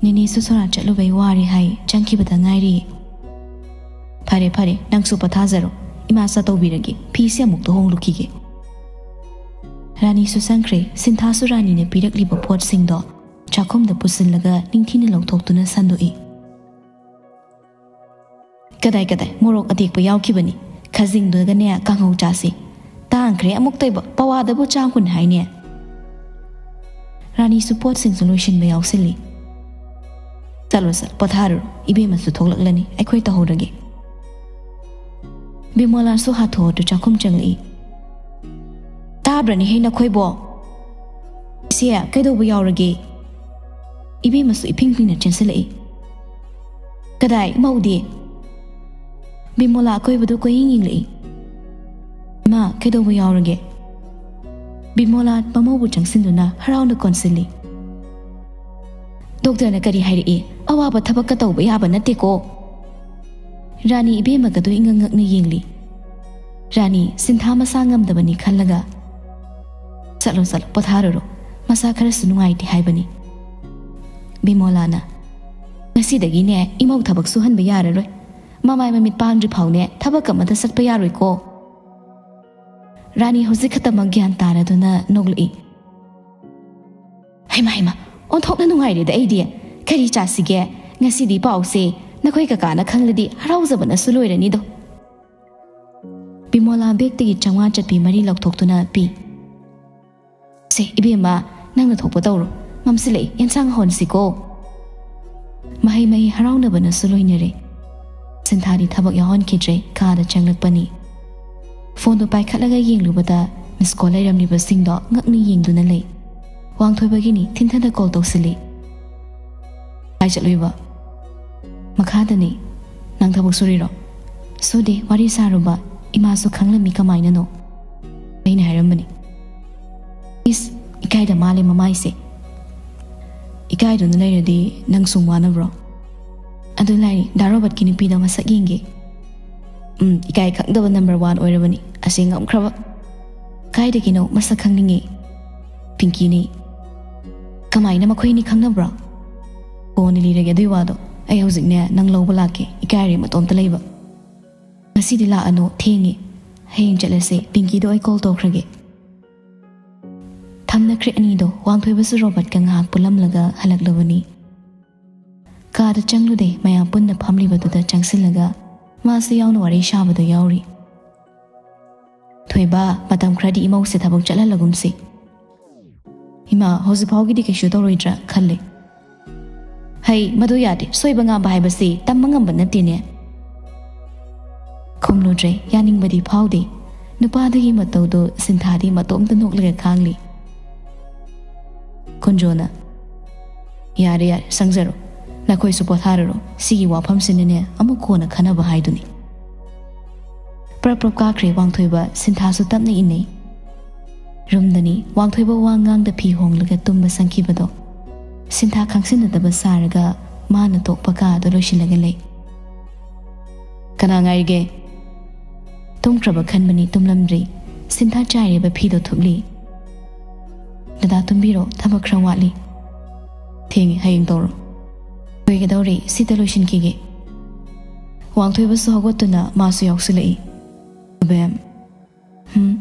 "ꯅꯦꯅꯦꯁꯨ ꯁꯣꯔꯥꯠ ꯆꯠꯂꯨꯕꯩ ꯋꯥꯔꯦ ꯍꯥꯏ, ꯆꯪꯈꯤꯕꯗ ꯉꯥꯏꯔꯤ꯫" "ꯐꯔꯦ, ꯐꯔꯦ, ꯅꯪꯁꯨ ꯄꯣꯊꯥꯖꯔꯣ꯫ ꯏꯃꯥ ꯆꯥ ꯇꯧꯕꯤꯔꯒꯦ, ꯐꯤꯁꯦ ꯑꯃꯨꯛꯇ ꯍꯣꯡꯂꯨꯈꯤꯒꯦ꯫" ꯔꯥꯅꯤꯁꯨ ꯆꯪꯈ꯭ꯔꯦ꯫ ꯁꯤꯟꯊꯥꯁꯨ ꯔꯥꯅꯤꯅ ꯄꯤꯔꯛꯂꯤꯕ ꯄꯣꯠꯁꯤꯡꯗꯣ ꯆꯥꯛꯈꯨꯝꯗ ꯄꯨꯁꯤꯜꯂꯒ ꯅꯤꯡꯊꯤꯅ ꯂꯧꯊꯣꯛꯇꯨꯅ ꯁꯟꯗꯣꯛꯏ꯫ "ꯀꯗꯥꯏ, ꯀꯗꯥꯏ, ꯃꯣꯔꯣꯛ ꯑꯇꯦꯛꯄ ꯌꯥꯎꯈꯤꯕꯅꯤ꯫ ꯈꯖꯤꯡꯗꯨꯒꯅꯦ ꯀꯥꯡꯍꯧ ꯆꯥꯁꯤ꯫ ꯇꯥꯡꯈ꯭ꯔꯦ ꯑꯃꯨꯛꯇꯣꯏꯕ, ꯄꯋꯥꯗꯕꯨ ꯆꯥꯝ ꯀꯨꯟ ꯍꯥꯏꯅꯦ꯫" ꯔꯥꯅꯤꯁꯨ ꯄꯣꯠꯁꯤꯡꯁꯨ ꯂꯣꯏꯁꯤꯟꯕ ꯌꯥꯎꯁꯤꯜꯂꯤ꯫ "ꯆꯠꯂꯣ, ꯆꯠꯂꯣ, ꯄꯣꯊꯥꯔꯨꯔꯣ꯫ ꯏꯕꯦꯝꯃꯁꯨ ꯊꯣꯛꯂꯛꯂꯅꯤ, ꯑꯩꯈꯣꯏ ꯇꯧꯍꯧꯔꯒꯦ꯫" ꯕꯤꯃꯣꯂꯥꯁꯨ ꯍꯥꯊꯨ ꯍꯥꯊꯨ ꯆꯥꯛꯈꯨꯝ ꯆꯪꯂꯛꯏ꯫ "ꯇꯥꯕ꯭ꯔꯅꯦꯍꯦ ꯅꯈꯣꯏꯕꯣ? ꯏꯆꯦ, ꯀꯩꯗꯧꯕ ꯌꯥꯎꯔꯒꯦ?" ꯏꯕꯦꯝꯃꯁꯨ ꯏꯐꯤꯡ ꯐꯤꯡꯅ ꯆꯦꯟꯁꯤꯜꯂꯛꯏ꯫ "ꯀꯗꯥꯏ, ꯃꯧꯗꯤ?" ꯕꯤꯃꯣꯂꯥ ꯑꯀꯣꯏꯕꯗꯨ ꯀꯣꯏꯌꯦꯡ ꯌꯦꯡꯂꯛꯏ꯫ "ꯏꯃꯥ, ꯀꯩꯗꯧꯕ ꯌꯥꯎꯔꯒꯦ?" ꯕꯤꯃꯣꯂꯥ ꯃꯃꯧꯕꯨ ꯆꯪꯁꯤꯟꯗꯨꯅ ꯍꯔꯥꯎꯅ ꯀꯣꯟꯁꯤꯜꯂꯤ꯫ "ꯗꯣꯛꯇꯔꯅ ꯀꯔꯤ ꯍꯥꯏꯔꯛꯏ? ꯑꯋꯥꯕ ꯊꯕꯛꯀ ꯇꯧꯕ ꯌꯥꯕ ꯅꯠꯇꯦꯀꯣ"꯫ ꯔꯥꯅꯤ ꯏꯕꯦꯝꯃꯒꯗꯨ ꯏꯉꯛ ꯉꯛꯅ ꯌꯦꯡꯂꯤ꯫ ꯔꯥꯅꯤ ꯁꯤꯟꯊꯥ ꯃꯁꯥ ꯉꯝꯗꯕꯅꯤ ꯈꯜꯂꯒ, "ꯆꯠꯂꯣ, ꯆꯠꯂꯣ, ꯄꯣꯊꯥꯔꯨꯔꯣ꯫ ꯃꯁꯥ ꯈꯔꯁꯨ ꯅꯨꯡꯉꯥꯏꯇꯦ ꯍꯥꯏꯕꯅꯤ"꯫ ꯕꯤꯃꯣꯂꯥꯅ, "ꯉꯁꯤꯗꯒꯤꯅꯦ ꯏꯃꯧ ꯊꯕꯛ ꯁꯨꯍꯟꯕ ꯌꯥꯔꯔꯣꯏ꯫ ꯃꯃꯥꯏ ꯃꯃꯤꯠ ꯄꯥꯡꯗ꯭ꯔꯤ ꯐꯥꯎꯅꯦ ꯊꯕꯛ ꯑꯃꯗ ꯆꯠꯄ ꯌꯥꯔꯣꯏꯀꯣ"꯫ ꯔꯥꯅꯤ ꯍꯧꯖꯤꯛ ꯈꯛꯇꯃꯛ ꯒ꯭ꯌꯥꯟ ꯇꯥꯔꯗꯨꯅ ꯅꯣꯛꯂꯛꯏ꯫ "ꯍꯩꯃꯥ, ꯍꯩꯃꯥ, ꯑꯣꯟꯊꯣꯛꯅ ꯅꯨꯡꯉꯥꯏꯔꯦꯗ ꯑꯩꯗꯤ꯫ ꯀꯔꯤ ꯆꯥꯁꯤꯒꯦ? ꯉꯁꯤꯗꯤ ꯄꯥꯎꯁꯦ ꯅꯈꯣꯏ ꯀꯀꯥꯅ ꯈꯪꯂꯗꯤ ꯍꯔꯥꯎꯖꯕꯅꯁꯨ ꯂꯣꯏꯔꯅꯤꯗꯣ"꯫ ꯕꯤꯃꯣꯂꯥ ꯕꯦꯛꯇꯒꯤ ꯆꯥꯝꯃꯉꯥ ꯆꯠꯄꯤ ꯃꯔꯤ ꯂꯧꯊꯣꯛꯇꯨꯅ ꯄꯤ꯫ "ꯁꯦ, ꯏꯕꯦꯝꯃ, ꯅꯪꯅ ꯊꯣꯛꯄ ꯇꯧꯔꯣ꯫ ꯃꯝꯁꯤꯜꯂꯛꯏ, ꯑꯦꯟꯁꯥꯡ ꯍꯧꯍꯟꯁꯤꯀꯣ"꯫ ꯃꯍꯩ ꯃꯍꯩ ꯍꯔꯥꯎꯅꯕꯅꯁꯨ ꯂꯣꯏꯅꯔꯦ꯫ ꯁꯤꯟꯊꯥꯗꯤ ꯊꯕꯛ ꯌꯥꯎꯍꯟꯈꯤꯗ꯭ꯔꯦ, ꯀꯥꯗ ꯆꯪꯂꯛꯄꯅꯤ꯫ ꯐꯣꯟꯗꯨ ꯄꯥꯏꯈꯠꯂꯒ ꯌꯦꯡꯂꯨꯕꯗ ꯃꯤꯁ ꯀꯣꯜ ꯂꯩꯔꯝꯂꯤꯕꯁꯤꯡꯗꯣ ꯉꯛꯅ ꯌꯦꯡꯗꯨꯅ ꯂꯩ꯫ ꯋꯥꯡꯊꯣꯏꯕꯒꯤꯅꯤ, ꯊꯤꯟꯊꯅ ꯀꯣꯜ ꯇꯧꯁꯤꯜꯂꯤ꯫ "ꯀꯥꯏ ꯆꯠꯂꯨꯏꯕ?" "ꯃꯈꯥꯗꯅꯤ"꯫ "ꯅꯪ ꯊꯕꯛ ꯁꯨꯔꯤꯔꯣ?" "ꯁꯨꯗꯦ, ꯋꯥꯔꯤ ꯁꯥꯔꯨꯕ꯫ ꯏꯃꯥꯁꯨ ꯈꯪꯂꯝꯃꯤ, ꯀꯃꯥꯏꯅꯅꯣ?" "ꯑꯩꯅ ꯍꯥꯏꯔꯝꯕꯅꯤ"꯫ ꯏꯁ, ꯏꯀꯥꯏꯗ ꯃꯥꯜꯂꯦ ꯃꯃꯥꯏꯁꯦ꯫ "ꯏꯀꯥꯏꯗꯨꯅ ꯂꯩꯔꯗꯤ ꯅꯪ ꯁꯨꯝ ꯋꯥꯅꯕ꯭ꯔꯣ?" "ꯑꯗꯨ ꯂꯥꯏꯔꯤ, ꯗꯥ ꯔꯣꯕꯔꯠꯀꯤ ꯅꯨꯄꯤꯗꯣ ꯃꯁꯛ ꯌꯦꯡꯒꯦ"꯫ "ꯎꯝ, ꯏꯀꯥꯏ ꯈꯪꯗꯕ ꯅꯝꯕꯔ ꯋꯥꯟ ꯑꯣꯏꯔꯕꯅꯤ, ꯑꯁꯦꯡ ꯉꯝꯈ꯭ꯔꯕ"꯫ "ꯀꯥꯏꯗꯒꯤꯅꯣ? ꯃꯁꯛ ꯈꯪꯅꯤꯡꯉꯤ"꯫ "ꯄꯤꯡꯀꯤꯅꯤ"꯫ "ꯀꯃꯥꯏꯅ ꯃꯈꯣꯏ ꯑꯅꯤ ꯈꯪꯅꯕ꯭ꯔꯣ?" "ꯀꯣꯟꯅ ꯂꯤꯔꯒꯦ ꯑꯗꯨꯏ ꯋꯥꯗꯣ꯫ ꯑꯩ ꯍꯧꯖꯤꯛꯅꯦ ꯅꯪ ꯂꯧꯕ ꯂꯥꯛꯀꯦ, ꯏꯀꯥꯏꯔꯦ ꯃꯇꯣꯝꯇ ꯂꯩꯕ"꯫ "ꯉꯁꯤꯗꯤ ꯂꯥꯛꯑꯅꯨ, ꯊꯦꯡꯉꯦ꯫ ꯍꯌꯦꯡ ꯆꯠꯂꯁꯦ, ꯄꯤꯡꯀꯤꯗꯣ ꯑꯩ ꯀꯣꯜ ꯇꯧꯈ꯭ꯔꯒꯦ"꯫ ꯊꯝꯅꯈ꯭ꯔꯦ ꯑꯅꯤꯗꯣ꯫ ꯋꯥꯡꯊꯣꯏꯕꯁꯨ ꯔꯣꯕꯔꯠꯀ ꯉꯥꯏꯍꯥꯛ ꯄꯨꯜꯂꯝꯂꯒ ꯍꯜꯂꯛꯂꯕꯅꯤ꯫ ꯀꯥꯗ ꯆꯪꯂꯨꯗꯦ, ꯃꯌꯥꯝ ꯄꯨꯟꯅ ꯐꯝꯂꯤꯕꯗꯨꯗ ꯆꯪꯁꯤꯜꯂꯒ ꯃꯥꯁꯨ ꯌꯥꯎꯅ ꯋꯥꯔꯤ ꯁꯥꯕꯗ ꯌꯥꯎꯔꯤ꯫ "ꯊꯣꯏꯕ, ꯃꯇꯝ ꯈꯔꯗꯤ ꯏꯃꯧꯁꯦ ꯊꯕꯛ ꯆꯠꯍꯜꯂꯒꯨꯝꯁꯤ"꯫ "ꯏꯃꯥ, ꯍꯧꯖꯤꯛ ꯐꯥꯎꯒꯤꯗꯤ ꯀꯩꯁꯨ ꯇꯧꯔꯣꯏꯗ꯭ꯔꯥ ꯈꯜꯂꯦ"꯫ "ꯍꯩ, ꯃꯗꯨ ꯌꯥꯗꯦ, ꯁꯣꯏꯕ ꯉꯥꯝꯕ ꯍꯥꯏꯕꯁꯤ ꯇꯝꯕ ꯉꯝꯕ ꯅꯠꯇꯦꯅꯦ"꯫ ꯈꯨꯝꯂꯨꯗ꯭ꯔꯦ, ꯌꯥꯅꯤꯡꯕꯗꯤ ꯐꯥꯎꯗꯦ꯫ ꯅꯨꯄꯥꯗꯨꯒꯤ ꯃꯇꯧꯗꯨ ꯁꯤꯟꯊꯥꯗꯤ ꯃꯇꯣꯝꯇ ꯅꯣꯛꯂꯒ ꯈꯥꯡꯂꯤ꯫ ꯀꯨꯟꯖꯣꯅ, "ꯌꯥꯔꯦ, ꯌꯥꯔꯦ, ꯁꯪꯖꯔꯣ꯫ ꯅꯈꯣꯏꯁꯨ ꯄꯣꯊꯥꯔꯔꯣ꯫ ꯁꯤꯒꯤ ꯋꯥꯐꯝꯁꯤꯅꯅꯦ ꯑꯃꯨꯛ ꯀꯣꯟꯅ ꯈꯟꯅꯕ ꯍꯥꯏꯗꯨꯅꯤ"꯫ ꯄ꯭ꯔꯞ ꯄ꯭ꯔꯞ ꯀꯥꯈ꯭ꯔꯦ ꯋꯥꯡꯊꯣꯏꯕ, ꯁꯤꯟꯊꯥꯁꯨ ꯇꯞꯅ ꯏꯟꯅꯩ꯫ ꯔꯨꯝꯗꯅꯤ ꯋꯥꯡꯊꯣꯏꯕ ꯋꯥ ꯉꯥꯡꯗ ꯐꯤ ꯍꯣꯡꯂꯒ ꯇꯨꯝꯕ ꯆꯪꯈꯤꯕꯗꯣ꯫ ꯁꯤꯟꯊꯥ ꯈꯪꯁꯤꯟꯅꯗꯕ ꯁꯥꯔꯒ ꯃꯥꯅ ꯇꯣꯛꯄ ꯀꯥꯗꯣ ꯂꯣꯏꯁꯤꯜꯂꯒ ꯂꯩ꯫ "ꯀꯅꯥ ꯉꯥꯏꯔꯤꯒꯦ?" ꯇꯨꯝꯈ꯭ꯔꯕ ꯈꯟꯕꯅꯤ, ꯇꯨꯝꯂꯝꯗ꯭ꯔꯤ꯫ ꯁꯤꯟꯊꯥ ꯆꯥꯏꯔꯤꯕ ꯐꯤꯗꯣ ꯊꯨꯞꯂꯤ꯫ "ꯗꯗꯥ, ꯇꯨꯝꯕꯤꯔꯣ, ꯊꯕꯛ ꯈꯔ ꯋꯥꯠꯂꯤ꯫ ꯊꯦꯡꯉꯦ, ꯍꯌꯦꯡ ꯇꯧꯔꯣ꯫ ꯂꯣꯏꯒꯗꯧꯔꯦ, ꯁꯤꯗ ꯂꯣꯏꯁꯤꯟꯈꯤꯒꯦ꯫" ꯋꯥꯡꯊꯣꯏꯕꯁꯨ ꯍꯧꯒꯠꯇꯨꯅ ꯃꯥꯁꯨ ꯌꯥꯎꯁꯤꯜꯂꯛꯏ꯫ "ꯕꯦꯝ꯫" "ꯍꯝ?"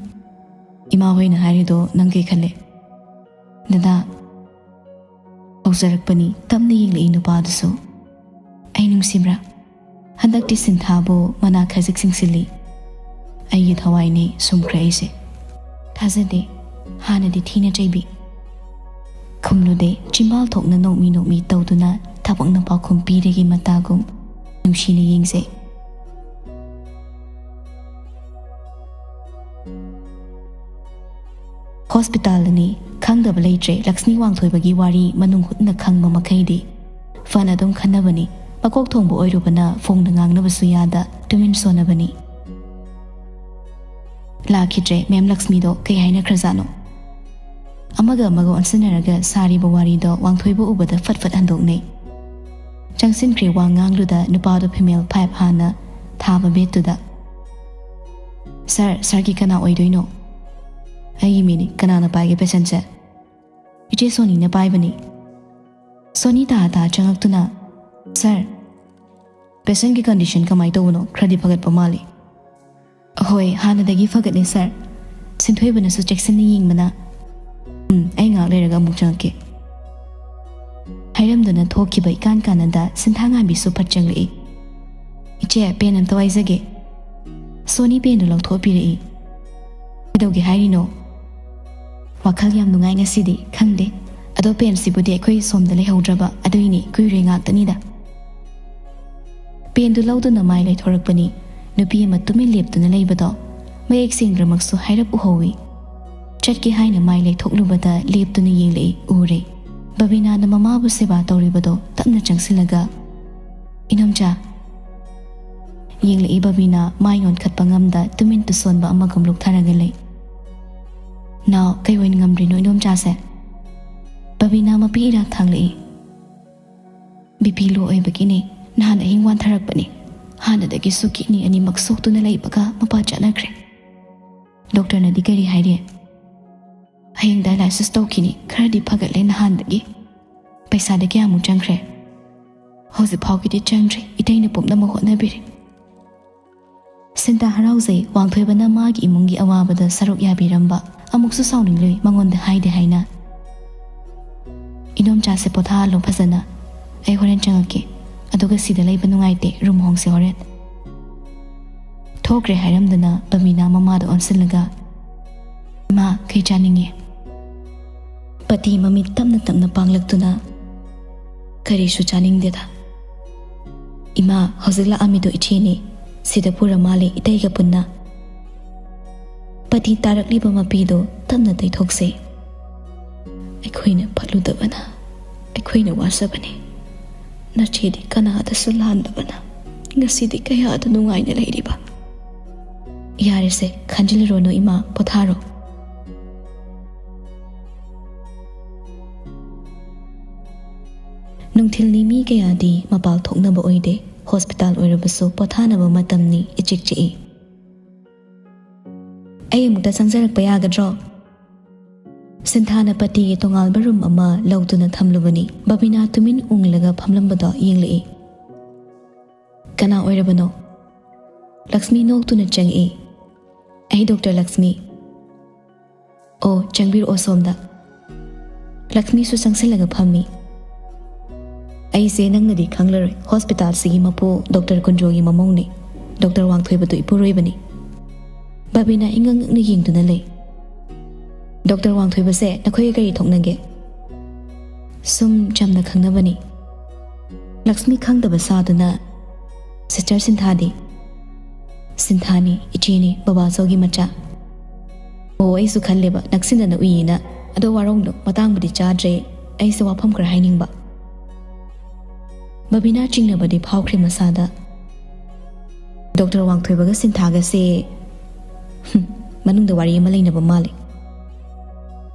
"ꯏꯃꯥ ꯍꯣꯏꯅ ꯍꯥꯏꯔꯤꯗꯣ ꯅꯪ ꯀꯩ ꯈꯜꯂꯦ?" "ꯗꯗꯥ꯫" ꯍꯧꯖꯔꯛꯄꯅꯤ ꯇꯞꯅ ꯌꯦꯡꯂꯛꯏ ꯅꯨꯄꯥꯗꯨꯁꯨ꯫ "ꯑꯩ ꯅꯨꯡꯁꯤꯕ꯭ꯔꯥ? ꯍꯟꯗꯛꯇꯤ ꯁꯤꯟꯊꯥꯕꯨ ꯃꯅꯥ ꯈꯖꯤꯛ ꯁꯤꯡꯁꯤꯜꯂꯤ꯫ ꯑꯩꯒꯤ ꯊꯋꯥꯏꯅꯦ ꯁꯨꯝꯈ꯭ꯔꯦ ꯑꯩꯁꯦ꯫ ꯊꯥꯖꯗꯦ, ꯍꯥꯟꯅꯗꯤ ꯊꯤꯅ ꯆꯩꯕꯤ꯫" ꯈꯨꯝꯂꯨꯗꯦ, ꯆꯤꯝꯕꯥꯜ ꯊꯣꯛꯅ ꯅꯣꯛꯃꯤ ꯅꯣꯛꯃꯤ ꯇꯧꯗꯨꯅ ꯊꯕꯛꯅ ꯄꯥꯎꯈꯨꯝ ꯄꯤꯔꯦꯒꯤ ꯃꯇꯥꯒꯨꯝ ꯅꯨꯡꯁꯤꯅ ꯌꯦꯡꯖꯩ꯫ ꯍꯣꯁꯄꯤꯇꯥꯜꯗꯅꯤ꯫ ꯈꯪꯗꯕ ꯂꯩꯇ꯭ꯔꯦ꯫ ꯂꯛꯁꯃꯤ ꯋꯥꯡꯊꯣꯏꯕꯒꯤ ꯋꯥꯔꯤ ꯃꯅꯨꯡ ꯍꯨꯠꯅ ꯈꯪꯕ ꯃꯈꯩꯗꯤ ꯐꯅ ꯑꯗꯨꯝ ꯈꯟꯅꯕꯅꯤ꯫ ꯃꯀꯣꯛ ꯊꯣꯡꯕ ꯑꯣꯏꯔꯨꯕꯅ ꯐꯣꯡꯅ ꯉꯥꯡꯅꯕꯁꯨ ꯌꯥꯗ ꯇꯨꯃꯤꯟ ꯁꯣꯟꯅꯕꯅꯤ꯫ ꯂꯥꯛꯈꯤꯗ꯭ꯔꯦ꯫ ꯃꯦꯝ ꯂꯛꯁꯃꯤꯗꯣ ꯀꯩ ꯍꯥꯏꯅꯈ꯭ꯔꯖꯥꯠꯅꯣ? ꯑꯃꯒ ꯑꯃꯒ ꯑꯣꯟꯁꯤꯟꯅꯔꯒ ꯁꯥꯔꯤꯕ ꯋꯥꯔꯤꯗꯣ ꯋꯥꯡꯊꯣꯏꯕ ꯎꯕꯗ ꯐꯠ ꯐꯠ ꯍꯟꯗꯣꯛꯅꯩ꯫ ꯆꯪꯁꯤꯟꯈ꯭ꯔꯦ ꯋꯥ ꯉꯥꯡꯂꯨꯗ ꯅꯨꯄꯥꯗꯣ ꯐꯤꯃꯦꯜ ꯐꯥꯏꯚ ꯍꯥꯟꯅ ꯊꯥꯕ ꯕꯦꯠꯇꯨꯗ꯫ "ꯁꯥꯔ, ꯁꯥꯔꯒꯤ ꯀꯅꯥ ꯑꯣꯏꯗꯣꯏꯅꯣ?" "ꯑꯩꯒꯤ ꯃꯤꯅꯤ, ꯀꯅꯥꯅ ꯄꯥꯏꯒꯦ ꯄꯦꯁꯦꯟꯁꯦ?" "ꯏꯆꯦ ꯁꯣꯅꯤꯅ ꯄꯥꯏꯕꯅꯤ꯫" ꯁꯣꯅꯤ ꯇꯥ ꯇꯥ ꯆꯪꯉꯛꯇꯨꯅ, "ꯁꯥꯔ, ꯄꯦꯁꯦꯟꯒꯤ ꯀꯟꯗꯤꯁꯟ ꯀꯃꯥꯏꯅ ꯇꯧꯕꯅꯣ? ꯈꯔꯗꯤ ꯐꯒꯠꯄ ꯃꯥꯜꯂꯤ꯫" "ꯍꯣꯏ, ꯍꯥꯟꯅꯗꯒꯤ ꯐꯒꯠꯂꯦ ꯁꯥꯔ꯫ ꯁꯤꯟꯊꯣꯏꯕꯅꯁꯨ ꯆꯦꯛꯁꯤꯟꯅ ꯌꯦꯡꯕꯅ꯫" "ꯎꯝ, ꯑꯩ ꯉꯥꯏꯍꯥꯛ ꯂꯩꯔꯒ ꯑꯃꯨꯛ ꯆꯪꯉꯛꯀꯦ꯫" ꯍꯥꯏꯔꯝꯗꯨꯅ ꯊꯣꯛꯈꯤꯕ ꯏꯀꯥꯟ ꯀꯥꯟꯅꯗ ꯁꯤꯟꯊꯥꯉꯥꯟꯕꯤꯁꯨ ꯐꯠ ꯆꯪꯂꯛꯏ꯫ "ꯏꯆꯦ, ꯄꯦꯟ ꯑꯝꯇ ꯋꯥꯏꯖꯒꯦ꯫" ꯁꯣꯅꯤ ꯄꯦꯟꯗꯨ ꯂꯧꯊꯣꯛꯄꯤꯔꯛꯏ꯫ "ꯀꯩꯗꯧꯒꯦ ꯍꯥꯏꯔꯤꯅꯣ?" "ꯋꯥꯈꯜ ꯌꯥꯝ ꯅꯨꯡꯉꯥꯏ ꯉꯁꯤꯗꯤ꯫ ꯈꯪꯗꯦ, ꯑꯗꯣ ꯄꯦꯟꯁꯤꯕꯨꯗꯤ ꯑꯩꯈꯣꯏ ꯁꯣꯝꯗ ꯂꯩꯍꯧꯗ꯭ꯔꯕ ꯑꯗꯨꯏꯅꯤ, ꯀꯨꯏꯔꯣꯏ ꯉꯥꯛꯇꯅꯤꯗ꯫" ꯄꯦꯟꯗꯨ ꯂꯧꯗꯨꯅ ꯃꯥꯏ ꯂꯩꯊꯣꯔꯛꯄꯅꯤ꯫ ꯅꯨꯄꯤ ꯑꯃ ꯇꯨꯃꯤꯟ ꯂꯦꯞꯇꯨꯅ ꯂꯩꯕꯗꯣ ꯃꯌꯦꯛ ꯁꯦꯡꯗ꯭ꯔꯃꯛꯁꯨ ꯍꯥꯏꯔꯞ ꯎꯍꯧꯏ꯫ ꯆꯠꯀꯦ ꯍꯥꯏꯅ ꯃꯥꯏ ꯂꯩꯊꯣꯛꯂꯨꯕꯗ ꯂꯦꯞꯇꯨꯅ ꯌꯦꯡꯂꯛꯏ, ꯎꯔꯦ꯫ ꯕꯕꯤꯅꯥꯅ ꯃꯃꯥꯕꯨ ꯁꯦꯕꯥ ꯇꯧꯔꯤꯕꯗꯣ ꯇꯞꯅ ꯆꯪꯁꯤꯜꯂꯒ, "ꯏꯅꯣꯝꯆꯥ꯫" ꯌꯦꯡꯂꯛꯏ ꯕꯕꯤꯅꯥ ꯃꯥꯏ ꯑꯣꯟꯈꯠꯄ ꯉꯝꯗ ꯇꯨꯃꯤꯟ ꯇꯨꯁꯣꯟꯕ ꯑꯃꯒꯨꯝ ꯂꯨꯞꯊꯔꯒ ꯂꯩ꯫ "ꯅꯥꯎ, ꯀꯩ ꯑꯣꯏꯅ ꯉꯝꯗ꯭ꯔꯤꯅꯣ ꯏꯗꯣꯝꯆꯥꯁꯦ?" ꯕꯕꯤꯅꯥ ꯃꯄꯤ ꯏꯔꯥ ꯊꯥꯡꯂꯛꯏ꯫ "ꯕꯤ ꯄꯤ ꯂꯣ ꯑꯣꯏꯕꯒꯤꯅꯦ, ꯅꯍꯥꯟ ꯑꯍꯤꯡ ꯋꯥꯟꯊꯔꯛꯄꯅꯦ꯫ ꯍꯥꯟꯅꯗꯒꯤꯁꯨ ꯀꯤꯠꯅꯤ ꯑꯅꯤꯃꯛ ꯁꯣꯛꯇꯨꯅ ꯂꯩꯕꯒ ꯃꯄꯥ ꯆꯠꯅꯈ꯭ꯔꯦ꯫ ꯗꯣꯛꯇꯔꯅꯗꯤ ꯀꯔꯤ ꯍꯥꯏꯔꯤ?" "ꯍꯌꯦꯡ ꯗꯥꯏꯂꯥꯏꯁꯤꯁ ꯇꯧꯈꯤꯅꯤ, ꯈꯔꯗꯤ ꯐꯒꯠꯂꯦ ꯅꯍꯥꯟꯗꯒꯤ꯫ ꯄꯩꯁꯥꯗꯤ ꯀꯌꯥꯃꯨꯛ ꯆꯪꯈ꯭ꯔꯦ?" "ꯍꯧꯖꯤꯛ ꯐꯥꯎꯒꯤꯗꯤ ꯆꯪꯗ꯭ꯔꯤ, ꯏꯇꯩꯅ ꯄꯨꯝꯅꯃꯛ ꯍꯣꯠꯅꯕꯤꯔꯤ꯫" ꯁꯤꯟꯇꯥ ꯍꯔꯥꯎꯖꯩ꯫ ꯋꯥꯡꯊꯣꯏꯕꯅ ꯃꯥꯒꯤ ꯏꯃꯨꯡꯒꯤ ꯑꯋꯥꯕꯗ ꯁꯔꯨꯛ ꯌꯥꯕꯤꯔꯝꯕ ꯑꯃꯨꯛꯁꯨ ꯁꯥꯎꯅꯤꯡꯂꯨꯏ, ꯃꯉꯣꯟꯗ ꯍꯥꯏꯗꯦ ꯍꯥꯏꯅ꯫ "ꯏꯗꯣꯝꯆꯥꯁꯦ ꯄꯣꯊꯥꯍꯜꯂꯣ ꯐꯖꯅ, ꯑꯩ ꯍꯣꯔꯦꯟ ꯆꯪꯉꯛꯀꯦ꯫ ꯑꯗꯨꯒ ꯁꯤꯗ ꯂꯩꯕ ꯅꯨꯡꯉꯥꯏꯇꯦ, ꯔꯨꯝ ꯍꯣꯡꯁꯦ ꯍꯣꯔꯦꯟ꯫" ꯊꯣꯛꯈ꯭ꯔꯦ ꯍꯥꯏꯔꯝꯗꯅ ꯕꯕꯤꯅꯥ ꯃꯃꯥꯗ ꯑꯣꯟꯁꯤꯜꯂꯒ, "ꯏꯃꯥ, ꯀꯩ ꯆꯥꯅꯤꯡꯉꯤ?" ꯄꯇꯤ ꯃꯃꯤꯠ ꯇꯞꯅ ꯇꯞꯅ ꯄꯥꯡꯂꯛꯇꯨꯅ, "ꯀꯔꯤꯁꯨ ꯆꯥꯅꯤꯡꯗꯦꯗ꯫" "ꯏꯃꯥ, ꯍꯧꯖꯤꯛ ꯂꯥꯛꯑꯝꯃꯤꯗꯣ ꯏꯆꯦꯅꯤ꯫ ꯁꯤꯗ ꯄꯨꯔ ꯃꯥꯜꯂꯦ ꯏꯇꯩꯒ ꯄꯨꯟꯅ꯫" ꯄꯇꯤ ꯇꯥꯔꯛꯂꯤꯕ ꯃꯄꯤꯗꯣ ꯇꯞꯅ ꯇꯩꯊꯣꯛꯁꯦ꯫ "ꯑꯩꯈꯣꯏꯅ ꯐꯠꯂꯨꯗꯕꯅ, ꯑꯩꯈꯣꯏꯅ ꯋꯥꯖꯕꯅꯤ꯫ ꯅꯆꯦꯗꯤ ꯀꯅꯥꯗꯁꯨ ꯂꯥꯟꯗꯕꯅ ꯉꯁꯤꯗꯤ ꯀꯌꯥꯗ ꯅꯨꯡꯉꯥꯏꯅ ꯂꯩꯔꯤꯕ꯫" "ꯌꯥꯔꯦꯁꯦ, ꯈꯟꯖꯤꯜꯂꯨꯔꯣꯅꯨ ꯏꯃꯥ, ꯄꯣꯊꯥꯔꯣ꯫" ꯅꯨꯡꯊꯤꯜꯅꯤ, ꯃꯤ ꯀꯌꯥꯗꯤ ꯃꯄꯥꯜ ꯊꯣꯛꯅꯕ ꯑꯣꯏꯗꯦ꯫ ꯍꯣꯁꯄꯤꯇꯥꯜ ꯑꯣꯏꯔꯕꯁꯨ ꯄꯣꯊꯥꯅꯕ ꯃꯇꯝꯅꯤ, ꯏꯆꯤꯛ ꯆꯤꯛꯏ꯫ "ꯑꯩ ꯑꯃꯨꯛꯇ ꯆꯪꯖꯔꯛꯄ ꯌꯥꯒꯗ꯭ꯔꯣ?" ꯁꯤꯟꯊꯥꯅ ꯄꯇꯤꯒꯤ ꯇꯣꯉꯥꯟꯕ ꯔꯨꯝ ꯑꯃ ꯂꯧꯗꯨꯅ ꯊꯝꯂꯨꯕꯅꯤ꯫ ꯕꯕꯤꯅꯥ ꯇꯨꯃꯤꯟ ꯎꯪꯂꯒ ꯐꯝꯂꯝꯕꯗꯣ ꯌꯦꯡꯂꯛꯏ꯫ "ꯀꯅꯥ ꯑꯣꯏꯔꯕꯅꯣ?" ꯂꯛꯁꯃꯤ ꯅꯣꯛꯇꯨꯅ ꯆꯪꯉꯛꯏ꯫ "ꯑꯩ ꯗꯣꯛꯇꯔ ꯂꯛꯁꯃꯤ꯫" "ꯑꯣ, ꯆꯪꯕꯤꯔꯛꯑꯣ ꯁꯣꯝꯗ꯫" ꯂꯛꯁꯃꯤꯁꯨ ꯆꯪꯁꯤꯜꯂꯒ ꯐꯝꯃꯤ꯫ "ꯑꯩꯁꯦ ꯅꯪꯅꯗꯤ ꯈꯪꯂꯔꯣꯏ, ꯍꯣꯁꯄꯤꯇꯥꯜꯁꯤꯒꯤ ꯃꯄꯨ ꯗꯣꯛꯇꯔ ꯀꯨꯟꯖꯣꯒꯤ ꯃꯃꯧꯅꯤ꯫ ꯗꯣꯛꯇꯔ ꯋꯥꯡꯊꯣꯏꯕꯗꯨ ꯏꯄꯨꯔꯣꯏꯕꯅꯤ꯫" ꯕꯕꯤꯅꯥ ꯏꯉꯛ ꯉꯛꯅ ꯌꯦꯡꯗꯨꯅ ꯂꯩ꯫ "ꯗꯣꯛꯇꯔ ꯋꯥꯡꯊꯣꯏꯕꯁꯦ ꯅꯈꯣꯏꯒ ꯀꯔꯤ ꯊꯣꯛꯅꯒꯦ?" "ꯁꯨꯝ ꯆꯝꯅ ꯈꯪꯅꯕꯅꯤ꯫" ꯂꯛꯁꯃꯤ ꯈꯪꯗꯕ ꯁꯥꯗꯨꯅ, "ꯁꯤꯁꯇꯔ ꯁꯤꯟꯊꯥꯗꯤ?" "ꯁꯤꯟꯊꯥꯅꯤ, ꯏꯆꯦꯅꯤ, ꯕꯕꯥꯆꯧꯒꯤ ꯃꯆꯥ꯫" "ꯑꯣ, ꯑꯩꯁꯨ ꯈꯜꯂꯦꯕ ꯅꯛꯁꯤꯟꯅꯅ ꯎꯏꯌꯦꯅ꯫ ꯑꯗꯣ ꯋꯥꯔꯧꯅꯨ, ꯃꯇꯥꯡꯕꯨꯗꯤ ꯆꯥꯗ꯭ꯔꯦ, ꯑꯩꯁꯦ ꯋꯥꯐꯝ ꯈꯔ ꯍꯥꯏꯅꯤꯡꯕ꯫" ꯕꯕꯤꯅꯥ ꯆꯤꯡꯅꯕꯗꯤ ꯐꯥꯎꯈ꯭ꯔꯦ ꯃꯁꯥꯗ꯫ "ꯗꯣꯛꯇꯔ ꯋꯥꯡꯊꯣꯏꯕꯒ ꯁꯤꯟꯊꯥꯒꯁꯦ, ꯍꯨꯝ, ꯃꯅꯨꯡꯗ ꯋꯥꯔꯤ ꯑꯃ ꯂꯩꯅꯕ ꯃꯥꯜꯂꯦ꯫"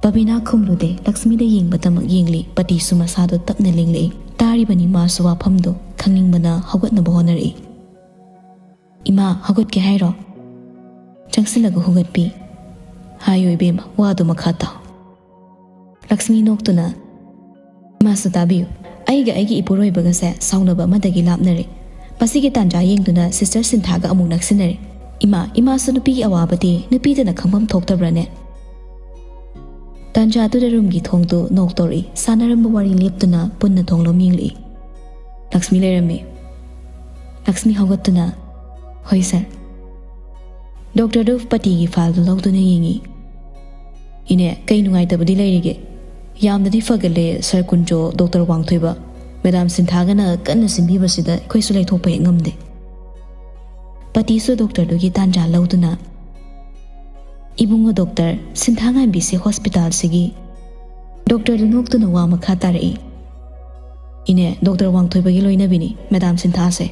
ꯑꯕꯤꯅꯥ ꯈꯨꯝꯂꯨꯗꯦ, ꯂꯛꯁꯃꯤꯗ ꯌꯦꯡꯕꯇꯃꯛ ꯌꯦꯡꯂꯤ꯫ ꯄꯇꯤꯁꯨ ꯃꯁꯥꯗꯣ ꯇꯞꯅ ꯂꯦꯡꯂꯛꯏ꯫ ꯇꯥꯔꯤꯕꯅꯤ ꯃꯥꯁꯨ ꯋꯥꯐꯝꯗꯣ, ꯈꯪꯅꯤꯡꯕꯅ ꯍꯧꯒꯠꯅꯕ ꯍꯣꯠꯅꯔꯛꯏ꯫ "ꯏꯃꯥ, ꯍꯧꯒꯠꯀꯦ ꯍꯥꯏꯔꯣ?" ꯆꯪꯁꯤꯜꯂꯒ ꯍꯧꯒꯠꯄꯤ꯫ "ꯍꯥꯏꯌꯨ ꯏꯕꯦꯝꯃ, ꯋꯥꯗꯨ ꯃꯈꯥ ꯇꯥꯎ꯫" ꯂꯛꯁꯃꯤ ꯅꯣꯛꯇꯨꯅ, "ꯏꯃꯥꯁꯨ ꯇꯥꯕꯤꯌꯨ, ꯑꯩꯒ ꯑꯩꯒꯤ ꯏꯄꯨꯔꯣꯏꯕꯒꯁꯦ ꯁꯥꯎꯅꯕ ꯑꯃꯗꯒꯤ ꯂꯥꯞꯅꯔꯦ꯫ ꯃꯁꯤꯒꯤ ꯇꯥꯟꯖꯥ ꯌꯦꯡꯗꯨꯅ ꯁꯤꯁꯇꯔ ꯁꯤꯟꯊꯥꯒ ꯑꯃꯨꯛ ꯅꯛꯁꯤꯟꯅꯔꯦ꯫ ꯏꯃꯥ, ꯏꯃꯥꯁꯨ ꯅꯨꯄꯤꯒꯤ ꯑꯋꯥꯕꯗꯤ ꯅꯨꯄꯤꯗꯅ ꯈꯪꯐꯝ ꯊꯣꯛꯇꯕ꯭ꯔꯥꯅꯦ?" ꯇꯥꯟꯖꯥꯗꯨꯗ ꯔꯨꯝꯒꯤ ꯊꯣꯡꯗꯨ ꯅꯣꯛ ꯇꯧꯔꯛꯏ꯫ ꯁꯥꯟꯅꯔꯝꯕ ꯋꯥꯔꯤ ꯂꯦꯞꯇꯨꯅ ꯄꯨꯟꯅ ꯊꯣꯡ ꯂꯣꯝ ꯌꯦꯡꯂꯛꯏ꯫ ꯂꯛꯁꯃꯤ ꯂꯩꯔꯝꯃꯤ꯫ ꯂꯛꯁꯃꯤ ꯍꯧꯒꯠꯇꯨꯅ, "ꯍꯣꯏ ꯁꯥꯔ꯫" ꯗꯣꯛꯇꯔꯗꯨ ꯄꯇꯤꯒꯤ ꯐꯥꯏꯜꯗꯨ ꯂꯧꯗꯨꯅ ꯌꯦꯡꯉꯤ꯫ "ꯏꯅꯦ, ꯀꯩ ꯅꯨꯡꯉꯥꯏꯇꯕꯗꯤ ꯂꯩꯔꯤꯒꯦ? ꯌꯥꯝꯅꯗꯤ ꯐꯒꯠꯂꯦ ꯁꯥꯔ ꯀꯨꯟꯖꯣ, ꯗꯣꯛꯇꯔ ꯋꯥꯡꯊꯣꯏꯕ꯫ ꯃꯦꯗꯥꯝ ꯁꯤꯟꯊꯥꯒꯅ ꯀꯟꯅ ꯁꯤꯟꯕꯤꯕꯁꯤꯗ ꯑꯩꯈꯣꯏꯁꯨ ꯂꯩꯊꯣꯛꯄ ꯍꯦꯛ ꯉꯝꯗꯦ꯫" ꯄꯇꯤꯁꯨ ꯗꯣꯛꯇꯔꯗꯨꯒꯤ ꯇꯥꯟꯖꯥ ꯂꯧꯗꯨꯅ, "ꯏꯕꯨꯡꯉꯣ ꯗꯣꯛꯇꯔ, ꯁꯤꯟꯊꯥ ꯉꯥꯟꯕꯤꯁꯦ ꯍꯣꯁꯄꯤꯇꯥꯜꯁꯤꯒꯤ꯫" ꯗꯣꯛꯇꯔꯗꯨ ꯅꯣꯛꯇꯨꯅ ꯋꯥ ꯃꯈꯥ ꯇꯥꯔꯛꯏ꯫ "ꯏꯅꯦ, ꯗꯣꯛꯇꯔ ꯋꯥꯡꯊꯣꯏꯕꯒꯤ ꯂꯣꯏꯅꯕꯤꯅꯤ ꯃꯦꯗꯥꯝ ꯁꯤꯟꯊꯥꯁꯦ꯫"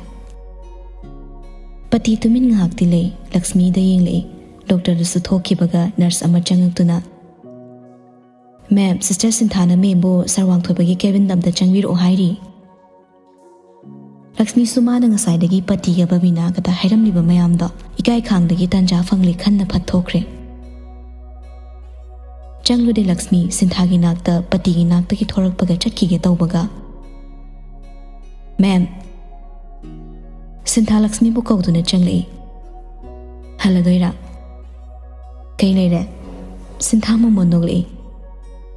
ꯄꯇꯤ ꯇꯨꯃꯤꯟ ꯉꯥꯏꯍꯥꯛꯇꯤ ꯂꯩ꯫ ꯂꯛꯁꯃꯤꯗ ꯌꯦꯡꯂꯛꯏ꯫ ꯗꯣꯛꯇꯔꯗꯨꯁꯨ ꯊꯣꯛꯈꯤꯕꯒ ꯅꯔꯁ ꯑꯃ ꯆꯪꯉꯛꯇꯨꯅ, "ꯃꯦꯝ, ꯁꯤꯁꯇꯔ ꯁꯤꯟꯊꯥꯅ ꯃꯦꯝꯕꯨ ꯁꯥꯔ ꯋꯥꯡꯊꯣꯏꯕꯒꯤ ꯀꯦꯕꯤꯟꯗ ꯑꯝꯇ ꯆꯪꯕꯤꯔꯛꯑꯣ ꯍꯥꯏꯔꯤ꯫" ꯂꯛꯁꯃꯤꯁꯨ ꯃꯥꯅ ꯉꯁꯥꯏꯗꯒꯤ ꯄꯇꯤꯒ ꯕꯕꯤꯅꯥꯒꯗ ꯍꯥꯏꯔꯝꯂꯤꯕ ꯃꯌꯥꯝꯗꯣ ꯏꯀꯥꯏ ꯈꯥꯡꯗꯒꯤ ꯇꯥꯟꯖꯥ ꯐꯪꯂꯦ ꯈꯟꯅ ꯐꯠ ꯊꯣꯛꯈ꯭ꯔꯦ꯫ ꯆꯪꯂꯨꯗꯦ ꯂꯛꯁꯃꯤ꯫ ꯁꯤꯟꯊꯥꯒꯤ ꯅꯥꯛꯇ ꯄꯇꯤꯒꯤ ꯅꯥꯛꯇꯒꯤ ꯊꯣꯔꯛꯄꯒ ꯆꯠꯈꯤꯒꯦ ꯇꯧꯕꯒ, "ꯃꯦꯝ꯫" ꯁꯤꯟꯊꯥ ꯂꯛꯁꯃꯤꯕꯨ ꯀꯧꯗꯨꯅ ꯆꯪꯂꯛꯏ꯫ "ꯍꯜꯂꯗꯣꯏꯔꯥ? ꯀꯩ ꯂꯩꯔꯦ?" ꯁꯤꯟꯊꯥ ꯃꯃꯣꯟ ꯅꯣꯛꯂꯛꯏ꯫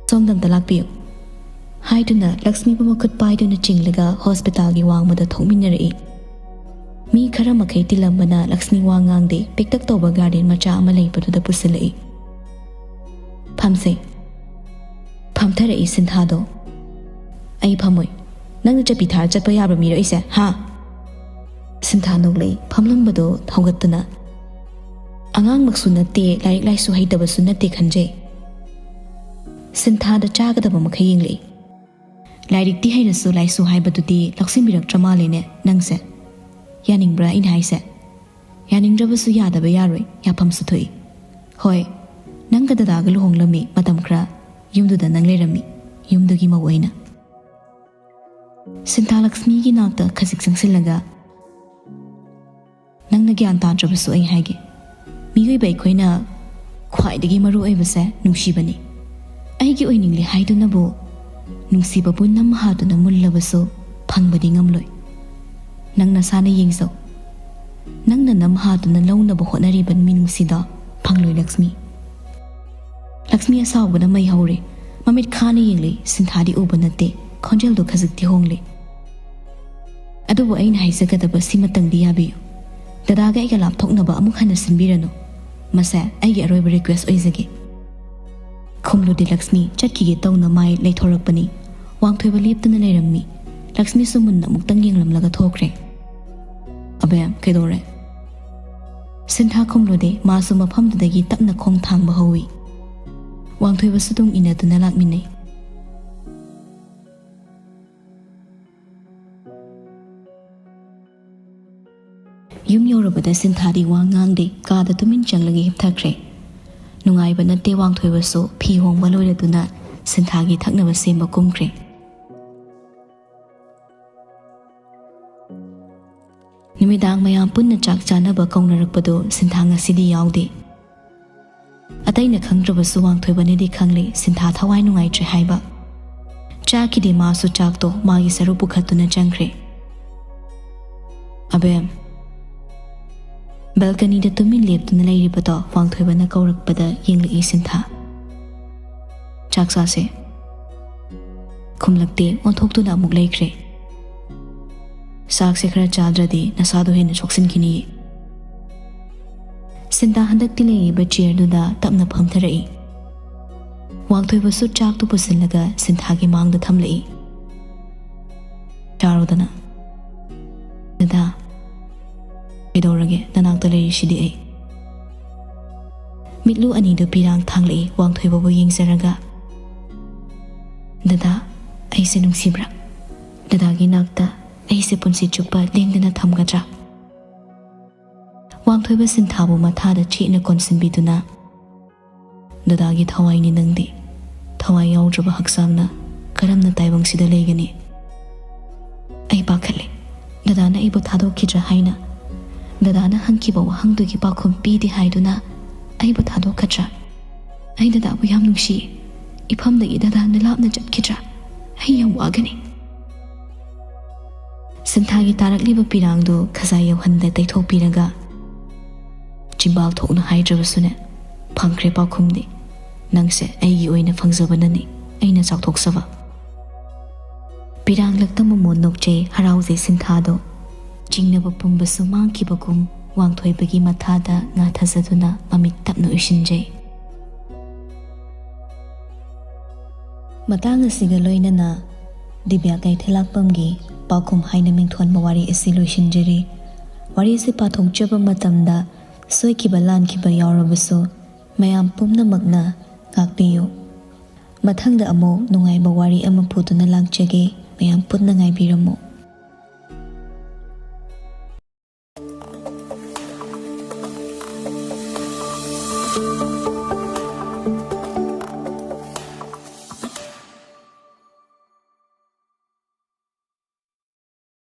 "ꯁꯣꯝꯗ ꯑꯝꯇ ꯂꯥꯛꯄꯤꯌꯨ," ꯍꯥꯏꯗꯨꯅ ꯂꯛꯁꯃꯤꯕꯨ ꯃꯈꯨꯠ ꯄꯥꯏꯗꯨꯅ ꯆꯤꯡꯂꯒ ꯍꯣꯁꯄꯤꯇꯥꯜꯒꯤ ꯋꯥꯡꯃꯗ ꯊꯣꯛꯃꯤꯟꯅꯔꯛꯏ꯫ ꯃꯤ ꯈꯔ ꯃꯈꯩ ꯇꯤꯜꯂꯝꯕꯅ ꯂꯛꯁꯃꯤ ꯋꯥ ꯉꯥꯡꯗꯦ꯫ ꯄꯤꯛꯇꯛ ꯇꯧꯕ ꯒꯥꯔꯗꯦꯟ ꯃꯆꯥ ꯑꯃ ꯂꯩꯕꯗꯨꯗ ꯄꯨꯁꯤꯜꯂꯛꯏ꯫ "ꯐꯝꯁꯦ꯫" ꯐꯝꯊꯔꯛꯏ ꯁꯤꯟꯊꯥꯗꯣ꯫ "ꯑꯩ ꯐꯝꯃꯣꯏ꯫ ꯅꯪꯅ ꯆꯠꯄꯤ ꯊꯥꯔ ꯆꯠꯄ ꯌꯥꯕ ꯃꯤꯔꯣ ꯑꯩꯁꯦ, ꯍꯥ?" ꯁꯤꯟꯊꯥ ꯅꯣꯛꯂꯛꯏ, ꯐꯝꯂꯝꯕꯗꯣ ꯍꯧꯒꯠꯇꯨꯅ꯫ "ꯑꯉꯥꯡꯃꯛꯁꯨ ꯅꯠꯇꯦ, ꯂꯥꯏꯔꯤꯛ ꯂꯥꯏꯁꯨ ꯍꯩꯇꯕꯁꯨ ꯅꯠꯇꯦ ꯈꯟꯖꯩ꯫" ꯁꯤꯟꯊꯥꯗ ꯆꯥꯒꯗꯕ ꯃꯈꯩ ꯌꯦꯡꯂꯛꯏ꯫ "ꯂꯥꯏꯔꯤꯛꯇꯤ ꯍꯩꯔꯁꯨ ꯂꯥꯏꯁꯨ ꯍꯥꯏꯕꯗꯨꯗꯤ ꯂꯧꯁꯤꯟꯕꯤꯔꯛꯇ꯭ꯔ ꯃꯥꯜꯂꯦꯅꯦ ꯅꯪꯁꯦ꯫ ꯌꯥꯅꯤꯡꯕ꯭ꯔꯥ ꯑꯩꯅ ꯍꯥꯏꯁꯦ? ꯌꯥꯅꯤꯡꯗ꯭ꯔꯕꯁꯨ ꯌꯥꯗꯕ ꯌꯥꯔꯣꯏ, ꯌꯥꯐꯝꯁꯨ ꯊꯣꯛꯏ꯫ ꯍꯣꯏ, ꯅꯪꯒ ꯗꯗꯥꯒ ꯂꯨꯍꯣꯡꯂꯝꯃꯤ ꯃꯇꯝ ꯈꯔ꯫ ꯌꯨꯝꯗꯨꯗ ꯅꯪ ꯂꯩꯔꯝꯃꯤ, ꯌꯨꯝꯗꯨꯒꯤ ꯃꯧ ꯑꯣꯏꯅ꯫ ꯁꯤꯟꯊꯥ ꯂꯛꯁꯃꯤꯒꯤ ꯅꯥꯛꯇ ꯈꯖꯤꯛ ꯆꯪꯁꯤꯜꯂꯒ, "ꯅꯪꯅ ꯒ꯭ꯌꯥꯟ ꯇꯥꯗ꯭ꯔꯕꯁꯨ ꯑꯩ ꯍꯥꯏꯒꯦ꯫ ꯃꯤꯑꯣꯏꯕ ꯑꯩꯈꯣꯏꯅ ꯈ꯭ꯋꯥꯏꯗꯒꯤ ꯃꯔꯨ ꯑꯣꯏꯕꯁꯦ ꯅꯨꯡꯁꯤꯕꯅꯤ꯫ ꯑꯩꯒꯤ ꯑꯣꯏꯅꯤꯡꯂꯦ ꯍꯥꯏꯗꯨꯅꯕꯨ ꯅꯨꯡꯁꯤꯕꯕꯨ ꯅꯝ ꯍꯥꯗꯨꯅ ꯃꯨꯜꯂꯕꯁꯨ ꯐꯪꯕꯗꯤ ꯉꯝꯂꯣꯏ꯫ ꯅꯪ ꯅꯁꯥꯅ ꯌꯦꯡꯖꯧ꯫ ꯅꯪꯅ ꯅꯝ ꯍꯥꯗꯨꯅ ꯂꯧꯅꯕ ꯍꯣꯠꯅꯔꯤꯕ ꯃꯤꯅꯨꯡꯁꯤꯗꯣ ꯐꯪꯂꯣꯏ, ꯂꯛꯁꯃꯤ꯫" ꯂꯛꯁꯃꯤ ꯑꯁꯥꯎꯕꯅ ꯃꯩ ꯍꯧꯔꯦ꯫ ꯃꯃꯤꯠ ꯈꯥꯅ ꯌꯦꯡꯂꯤ, ꯁꯤꯟꯊꯥꯗꯤ ꯎꯕ ꯅꯠꯇꯦ꯫ ꯈꯣꯟꯖꯦꯜꯗꯣ ꯈꯖꯤꯛꯇꯤ ꯍꯣꯡꯂꯦ꯫ "ꯑꯗꯨꯕꯨ ꯑꯩꯅ ꯍꯥꯏꯖꯒꯗꯕ ꯁꯤꯃꯇꯪꯗꯤ ꯌꯥꯕꯤꯌꯨ꯫ ꯗꯗꯥꯒ ꯑꯩꯒ ꯂꯥꯞꯊꯣꯛꯅꯕ ꯑꯃꯨꯛ ꯍꯟꯅ ꯁꯤꯟꯕꯤꯔꯅꯨ꯫ ꯃꯁꯦ ꯑꯩꯒꯤ ꯑꯔꯣꯏꯕ ꯔꯤꯀ꯭ꯋꯦꯁ ꯑꯣꯏꯖꯒꯦ꯫" ꯈꯨꯝꯂꯨꯗꯦ ꯂꯛꯁꯃꯤ꯫ ꯆꯠꯈꯤꯒꯦ ꯇꯧꯅ ꯃꯥꯏ ꯂꯩꯊꯣꯔꯛꯄꯅꯤ꯫ ꯋꯥꯡꯊꯣꯏꯕ ꯂꯦꯞꯇꯨꯅ ꯂꯩꯔꯝꯃꯤ꯫ ꯂꯛꯁꯃꯤꯁꯨ ꯃꯨꯟꯅ ꯑꯃꯨꯛꯇꯪ ꯌꯦꯡꯂꯝꯂꯒ ꯊꯣꯛꯈ꯭ꯔꯦ꯫ "ꯑꯕꯦꯝ, ꯀꯩꯗꯧꯔꯦ?" ꯁꯤꯟꯊꯥ ꯈꯨꯝꯂꯨꯗꯦ꯫ ꯃꯥꯁꯨ ꯃꯐꯝꯗꯨꯗꯒꯤ ꯇꯞꯅ ꯈꯣꯡ ꯊꯥꯡꯕ ꯍꯧꯏ꯫ ꯋꯥꯡꯊꯣꯏꯕꯁꯨ ꯇꯨꯡ ꯏꯟꯅꯗꯨꯅ ꯂꯥꯛꯃꯤꯟꯅꯩ꯫ ꯌꯨꯝ ꯌꯧꯔꯕꯗ ꯁꯤꯟꯊꯥꯗꯤ ꯋꯥ ꯉꯥꯡꯗꯦ꯫ ꯀꯥꯗ ꯇꯨꯃꯤꯟ ꯆꯪꯂꯒ ꯍꯤꯞꯊꯈ꯭ꯔꯦ꯫ ꯅꯨꯡꯉꯥꯏꯕ ꯅꯠꯇꯦ ꯋꯥꯡꯊꯣꯏꯕꯁꯨ꯫ ꯐꯤ ꯍꯣꯡꯕ ꯂꯣꯏꯔꯗꯨꯅ ꯁꯤꯟꯊꯥꯒꯤ ꯊꯛꯅꯕ ꯁꯦꯝꯕ ꯀꯨꯝꯈ꯭ꯔꯦ꯫ ꯅꯨꯃꯤꯗꯥꯡ ꯃꯌꯥꯝ ꯄꯨꯟꯅ ꯆꯥꯛ ꯆꯥꯅꯕ ꯀꯧꯅꯔꯛꯄꯗꯨ ꯁꯤꯟꯊꯥ ꯉꯁꯤꯗꯤ ꯌꯥꯎꯗꯦ꯫ ꯑꯇꯩꯅ ꯈꯪꯗ꯭ꯔꯕꯁꯨ ꯋꯥꯡꯊꯣꯏꯕꯅꯗꯤ ꯈꯪꯂꯦ ꯁꯤꯟꯊꯥ ꯊꯋꯥꯏ ꯅꯨꯡꯉꯥꯏꯇ꯭ꯔꯦ ꯍꯥꯏꯕ꯫ ꯆꯥꯈꯤꯗꯦ ꯃꯥꯁꯨ ꯆꯥꯛꯇꯣ ꯃꯥꯒꯤ ꯁꯔꯨꯛ ꯄꯨꯈꯠꯇꯨꯅ ꯆꯪꯈ꯭ꯔꯦ꯫ "ꯑꯕꯦꯝ꯫" ꯕꯦꯜꯀꯅꯤꯗ ꯇꯨꯃꯤꯟ ꯂꯦꯞꯇꯨꯅ ꯂꯩꯔꯤꯕꯗꯣ ꯋꯥꯡꯊꯣꯏꯕꯅ ꯀꯧꯔꯛꯄꯗ ꯌꯦꯡꯂꯛꯏ ꯁꯤꯟꯊꯥ꯫ "ꯆꯥꯛ ꯆꯥꯁꯦ꯫" ꯈꯨꯝꯂꯛꯇꯦ, ꯑꯣꯟꯊꯣꯛꯇꯨꯅ ꯑꯃꯨꯛ ꯂꯩꯈ꯭ꯔꯦ꯫ "ꯆꯥꯛꯁꯦ ꯈꯔ ꯆꯥꯗ꯭ꯔꯗꯤ ꯅꯁꯥꯗꯣ ꯍꯦꯟꯅ ꯁꯣꯛꯆꯤꯟꯈꯤꯅꯤꯌꯦ꯫" ꯁꯤꯟꯊꯥ ꯍꯟꯗꯛꯇꯤ ꯂꯩꯔꯤꯕ ꯆꯤꯌꯔꯗꯨꯗ ꯇꯞꯅ ꯐꯝꯊꯔꯛꯏ꯫ ꯋꯥꯡꯊꯣꯏꯕꯁꯨ ꯆꯥꯛꯇꯨ ꯄꯨꯁꯤꯜꯂꯒ ꯁꯤꯟꯊꯥꯒꯤ ꯃꯥꯡꯗ ꯊꯝꯂꯛꯏ꯫ "ꯆꯥꯔꯣꯗꯅ꯫" "ꯗꯗꯥ, ꯀꯩꯗꯧꯔꯒꯦ? ꯅꯅꯥꯛꯇ ꯂꯩꯔꯤꯁꯤꯗꯤ ꯑꯩ꯫" ꯃꯤꯠꯂꯨ ꯑꯅꯤꯗꯨ ꯄꯤꯔꯥꯡ ꯊꯥꯡꯂꯛꯏ ꯋꯥꯡꯊꯣꯏꯕꯕꯨ ꯌꯦꯡꯖꯔꯒ꯫ "ꯗꯗꯥ, ꯑꯩꯁꯦ ꯅꯨꯡꯁꯤꯕ꯭ꯔꯥ? ꯗꯗꯥꯒꯤ ꯅꯥꯛꯇ ꯑꯩꯁꯦ ꯄꯨꯟꯁꯤ ꯆꯨꯞꯄ ꯂꯦꯡꯗꯅ ꯊꯝꯒꯗ꯭ꯔꯥ?" ꯋꯥꯡꯊꯣꯏꯕ ꯁꯤꯟꯊꯥꯕꯨ ꯃꯊꯥꯗ ꯆꯦꯠꯅ ꯀꯣꯟꯁꯤꯟꯕꯤꯗꯨꯅ, "ꯗꯗꯥꯒꯤ ꯊꯋꯥꯏꯅꯤ ꯅꯪꯗꯤ꯫ ꯊꯋꯥꯏ ꯌꯥꯎꯗ꯭ꯔꯕ ꯍꯛꯆꯥꯡꯅ ꯀꯔꯝꯅ ꯇꯥꯏꯕꯪꯁꯤꯗ ꯂꯩꯒꯅꯤ? ꯑꯩ ꯄꯥꯈꯠꯂꯦ꯫ ꯗꯗꯥꯅ ꯑꯩꯕꯨ ꯊꯥꯗꯣꯛꯈꯤꯗ꯭ꯔꯥ ꯍꯥꯏꯅ꯫ ꯗꯗꯥꯅ ꯍꯪꯈꯤꯕ ꯋꯥꯍꯪꯗꯨꯒꯤ ꯄꯥꯎꯈꯨꯝ ꯄꯤꯗꯦ ꯍꯥꯏꯗꯨꯅ ꯑꯩꯕꯨ ꯊꯥꯗꯣꯛꯀꯗ꯭ꯔꯥ? ꯑꯩ ꯗꯗꯥꯕꯨ ꯌꯥꯝ ꯅꯨꯡꯁꯤꯌꯦ꯫ ꯏꯐꯝꯗꯒꯤ ꯗꯗꯥꯅ ꯂꯥꯞꯅ ꯆꯠꯈꯤꯗ꯭ꯔꯥ? ꯑꯩ ꯌꯥꯝ ꯋꯥꯒꯅꯤ꯫ ꯁꯤꯟꯊꯥꯒꯤ ꯇꯥꯔꯛꯂꯤꯕ ꯄꯤꯔꯥꯡꯗꯨ ꯈꯖꯥꯏ ꯌꯧꯍꯟꯗ ꯇꯩꯊꯣꯛꯄꯤꯔꯒ, ꯆꯤꯝꯕꯥꯜ ꯊꯣꯛꯅ ꯍꯥꯏꯗ꯭ꯔꯕꯁꯨꯅꯦ, ꯐꯪꯈ꯭ꯔꯦ ꯄꯥꯎꯈꯨꯝꯗꯤ꯫ ꯅꯪꯁꯦ ꯑꯩꯒꯤ ꯑꯣꯏꯅ ꯐꯪꯖꯕꯅꯅꯤ, ꯑꯩꯅ ꯆꯥꯎꯊꯣꯛꯆꯕ꯫ ꯄꯤꯔꯥꯡꯂꯛꯇ ꯃꯃꯣꯟ ꯅꯣꯛꯆꯩ ꯍꯔꯥꯎꯖꯩ ꯁꯤꯟꯊꯥꯗꯣ꯫ ꯆꯤꯡꯅꯕ ꯄꯨꯝꯕꯁꯨ ꯃꯥꯡꯈꯤꯕꯒꯨꯝ ꯋꯥꯡꯊꯣꯏꯕꯒꯤ ꯃꯊꯥꯗ ꯉꯥ ꯊꯥꯖꯗꯨꯅ ꯃꯃꯤꯠ ꯇꯞꯅ ꯎꯏꯁꯤꯟꯖꯩ꯫ ꯃꯇꯥꯡ ꯑꯁꯤꯒ ꯂꯣꯏꯅꯅ ꯗꯤꯕ꯭ꯌꯥ ꯀꯩꯊꯦꯜꯂꯥꯛꯄꯝꯒꯤ ꯄꯥꯎꯈꯨꯝ ꯍꯥꯏꯅ ꯃꯤꯡꯊꯣꯟꯕ ꯋꯥꯔꯤ ꯑꯁꯤ ꯂꯣꯏꯁꯤꯟꯖꯔꯤ꯫ ꯋꯥꯔꯤ ꯑꯁꯤ ꯄꯥꯊꯣꯛꯆꯕ ꯃꯇꯝꯗ ꯁꯣꯏꯈꯤꯕ ꯂꯥꯟꯈꯤꯕ ꯌꯥꯎꯔꯕꯁꯨ ꯃꯌꯥꯝ ꯄꯨꯝꯅꯃꯛꯅ ꯉꯥꯛꯄꯤꯌꯨ꯫ ꯃꯊꯪꯗ ꯑꯃꯨꯛ ꯅꯨꯡꯉꯥꯏꯕ ꯋꯥꯔꯤ ꯑꯃ ꯄꯨꯗꯨꯅ ꯂꯥꯛꯆꯒꯦ꯫ ꯃꯌꯥꯝ ꯄꯨꯟꯅ ꯉꯥꯏꯕꯤꯔꯝꯃꯨ꯫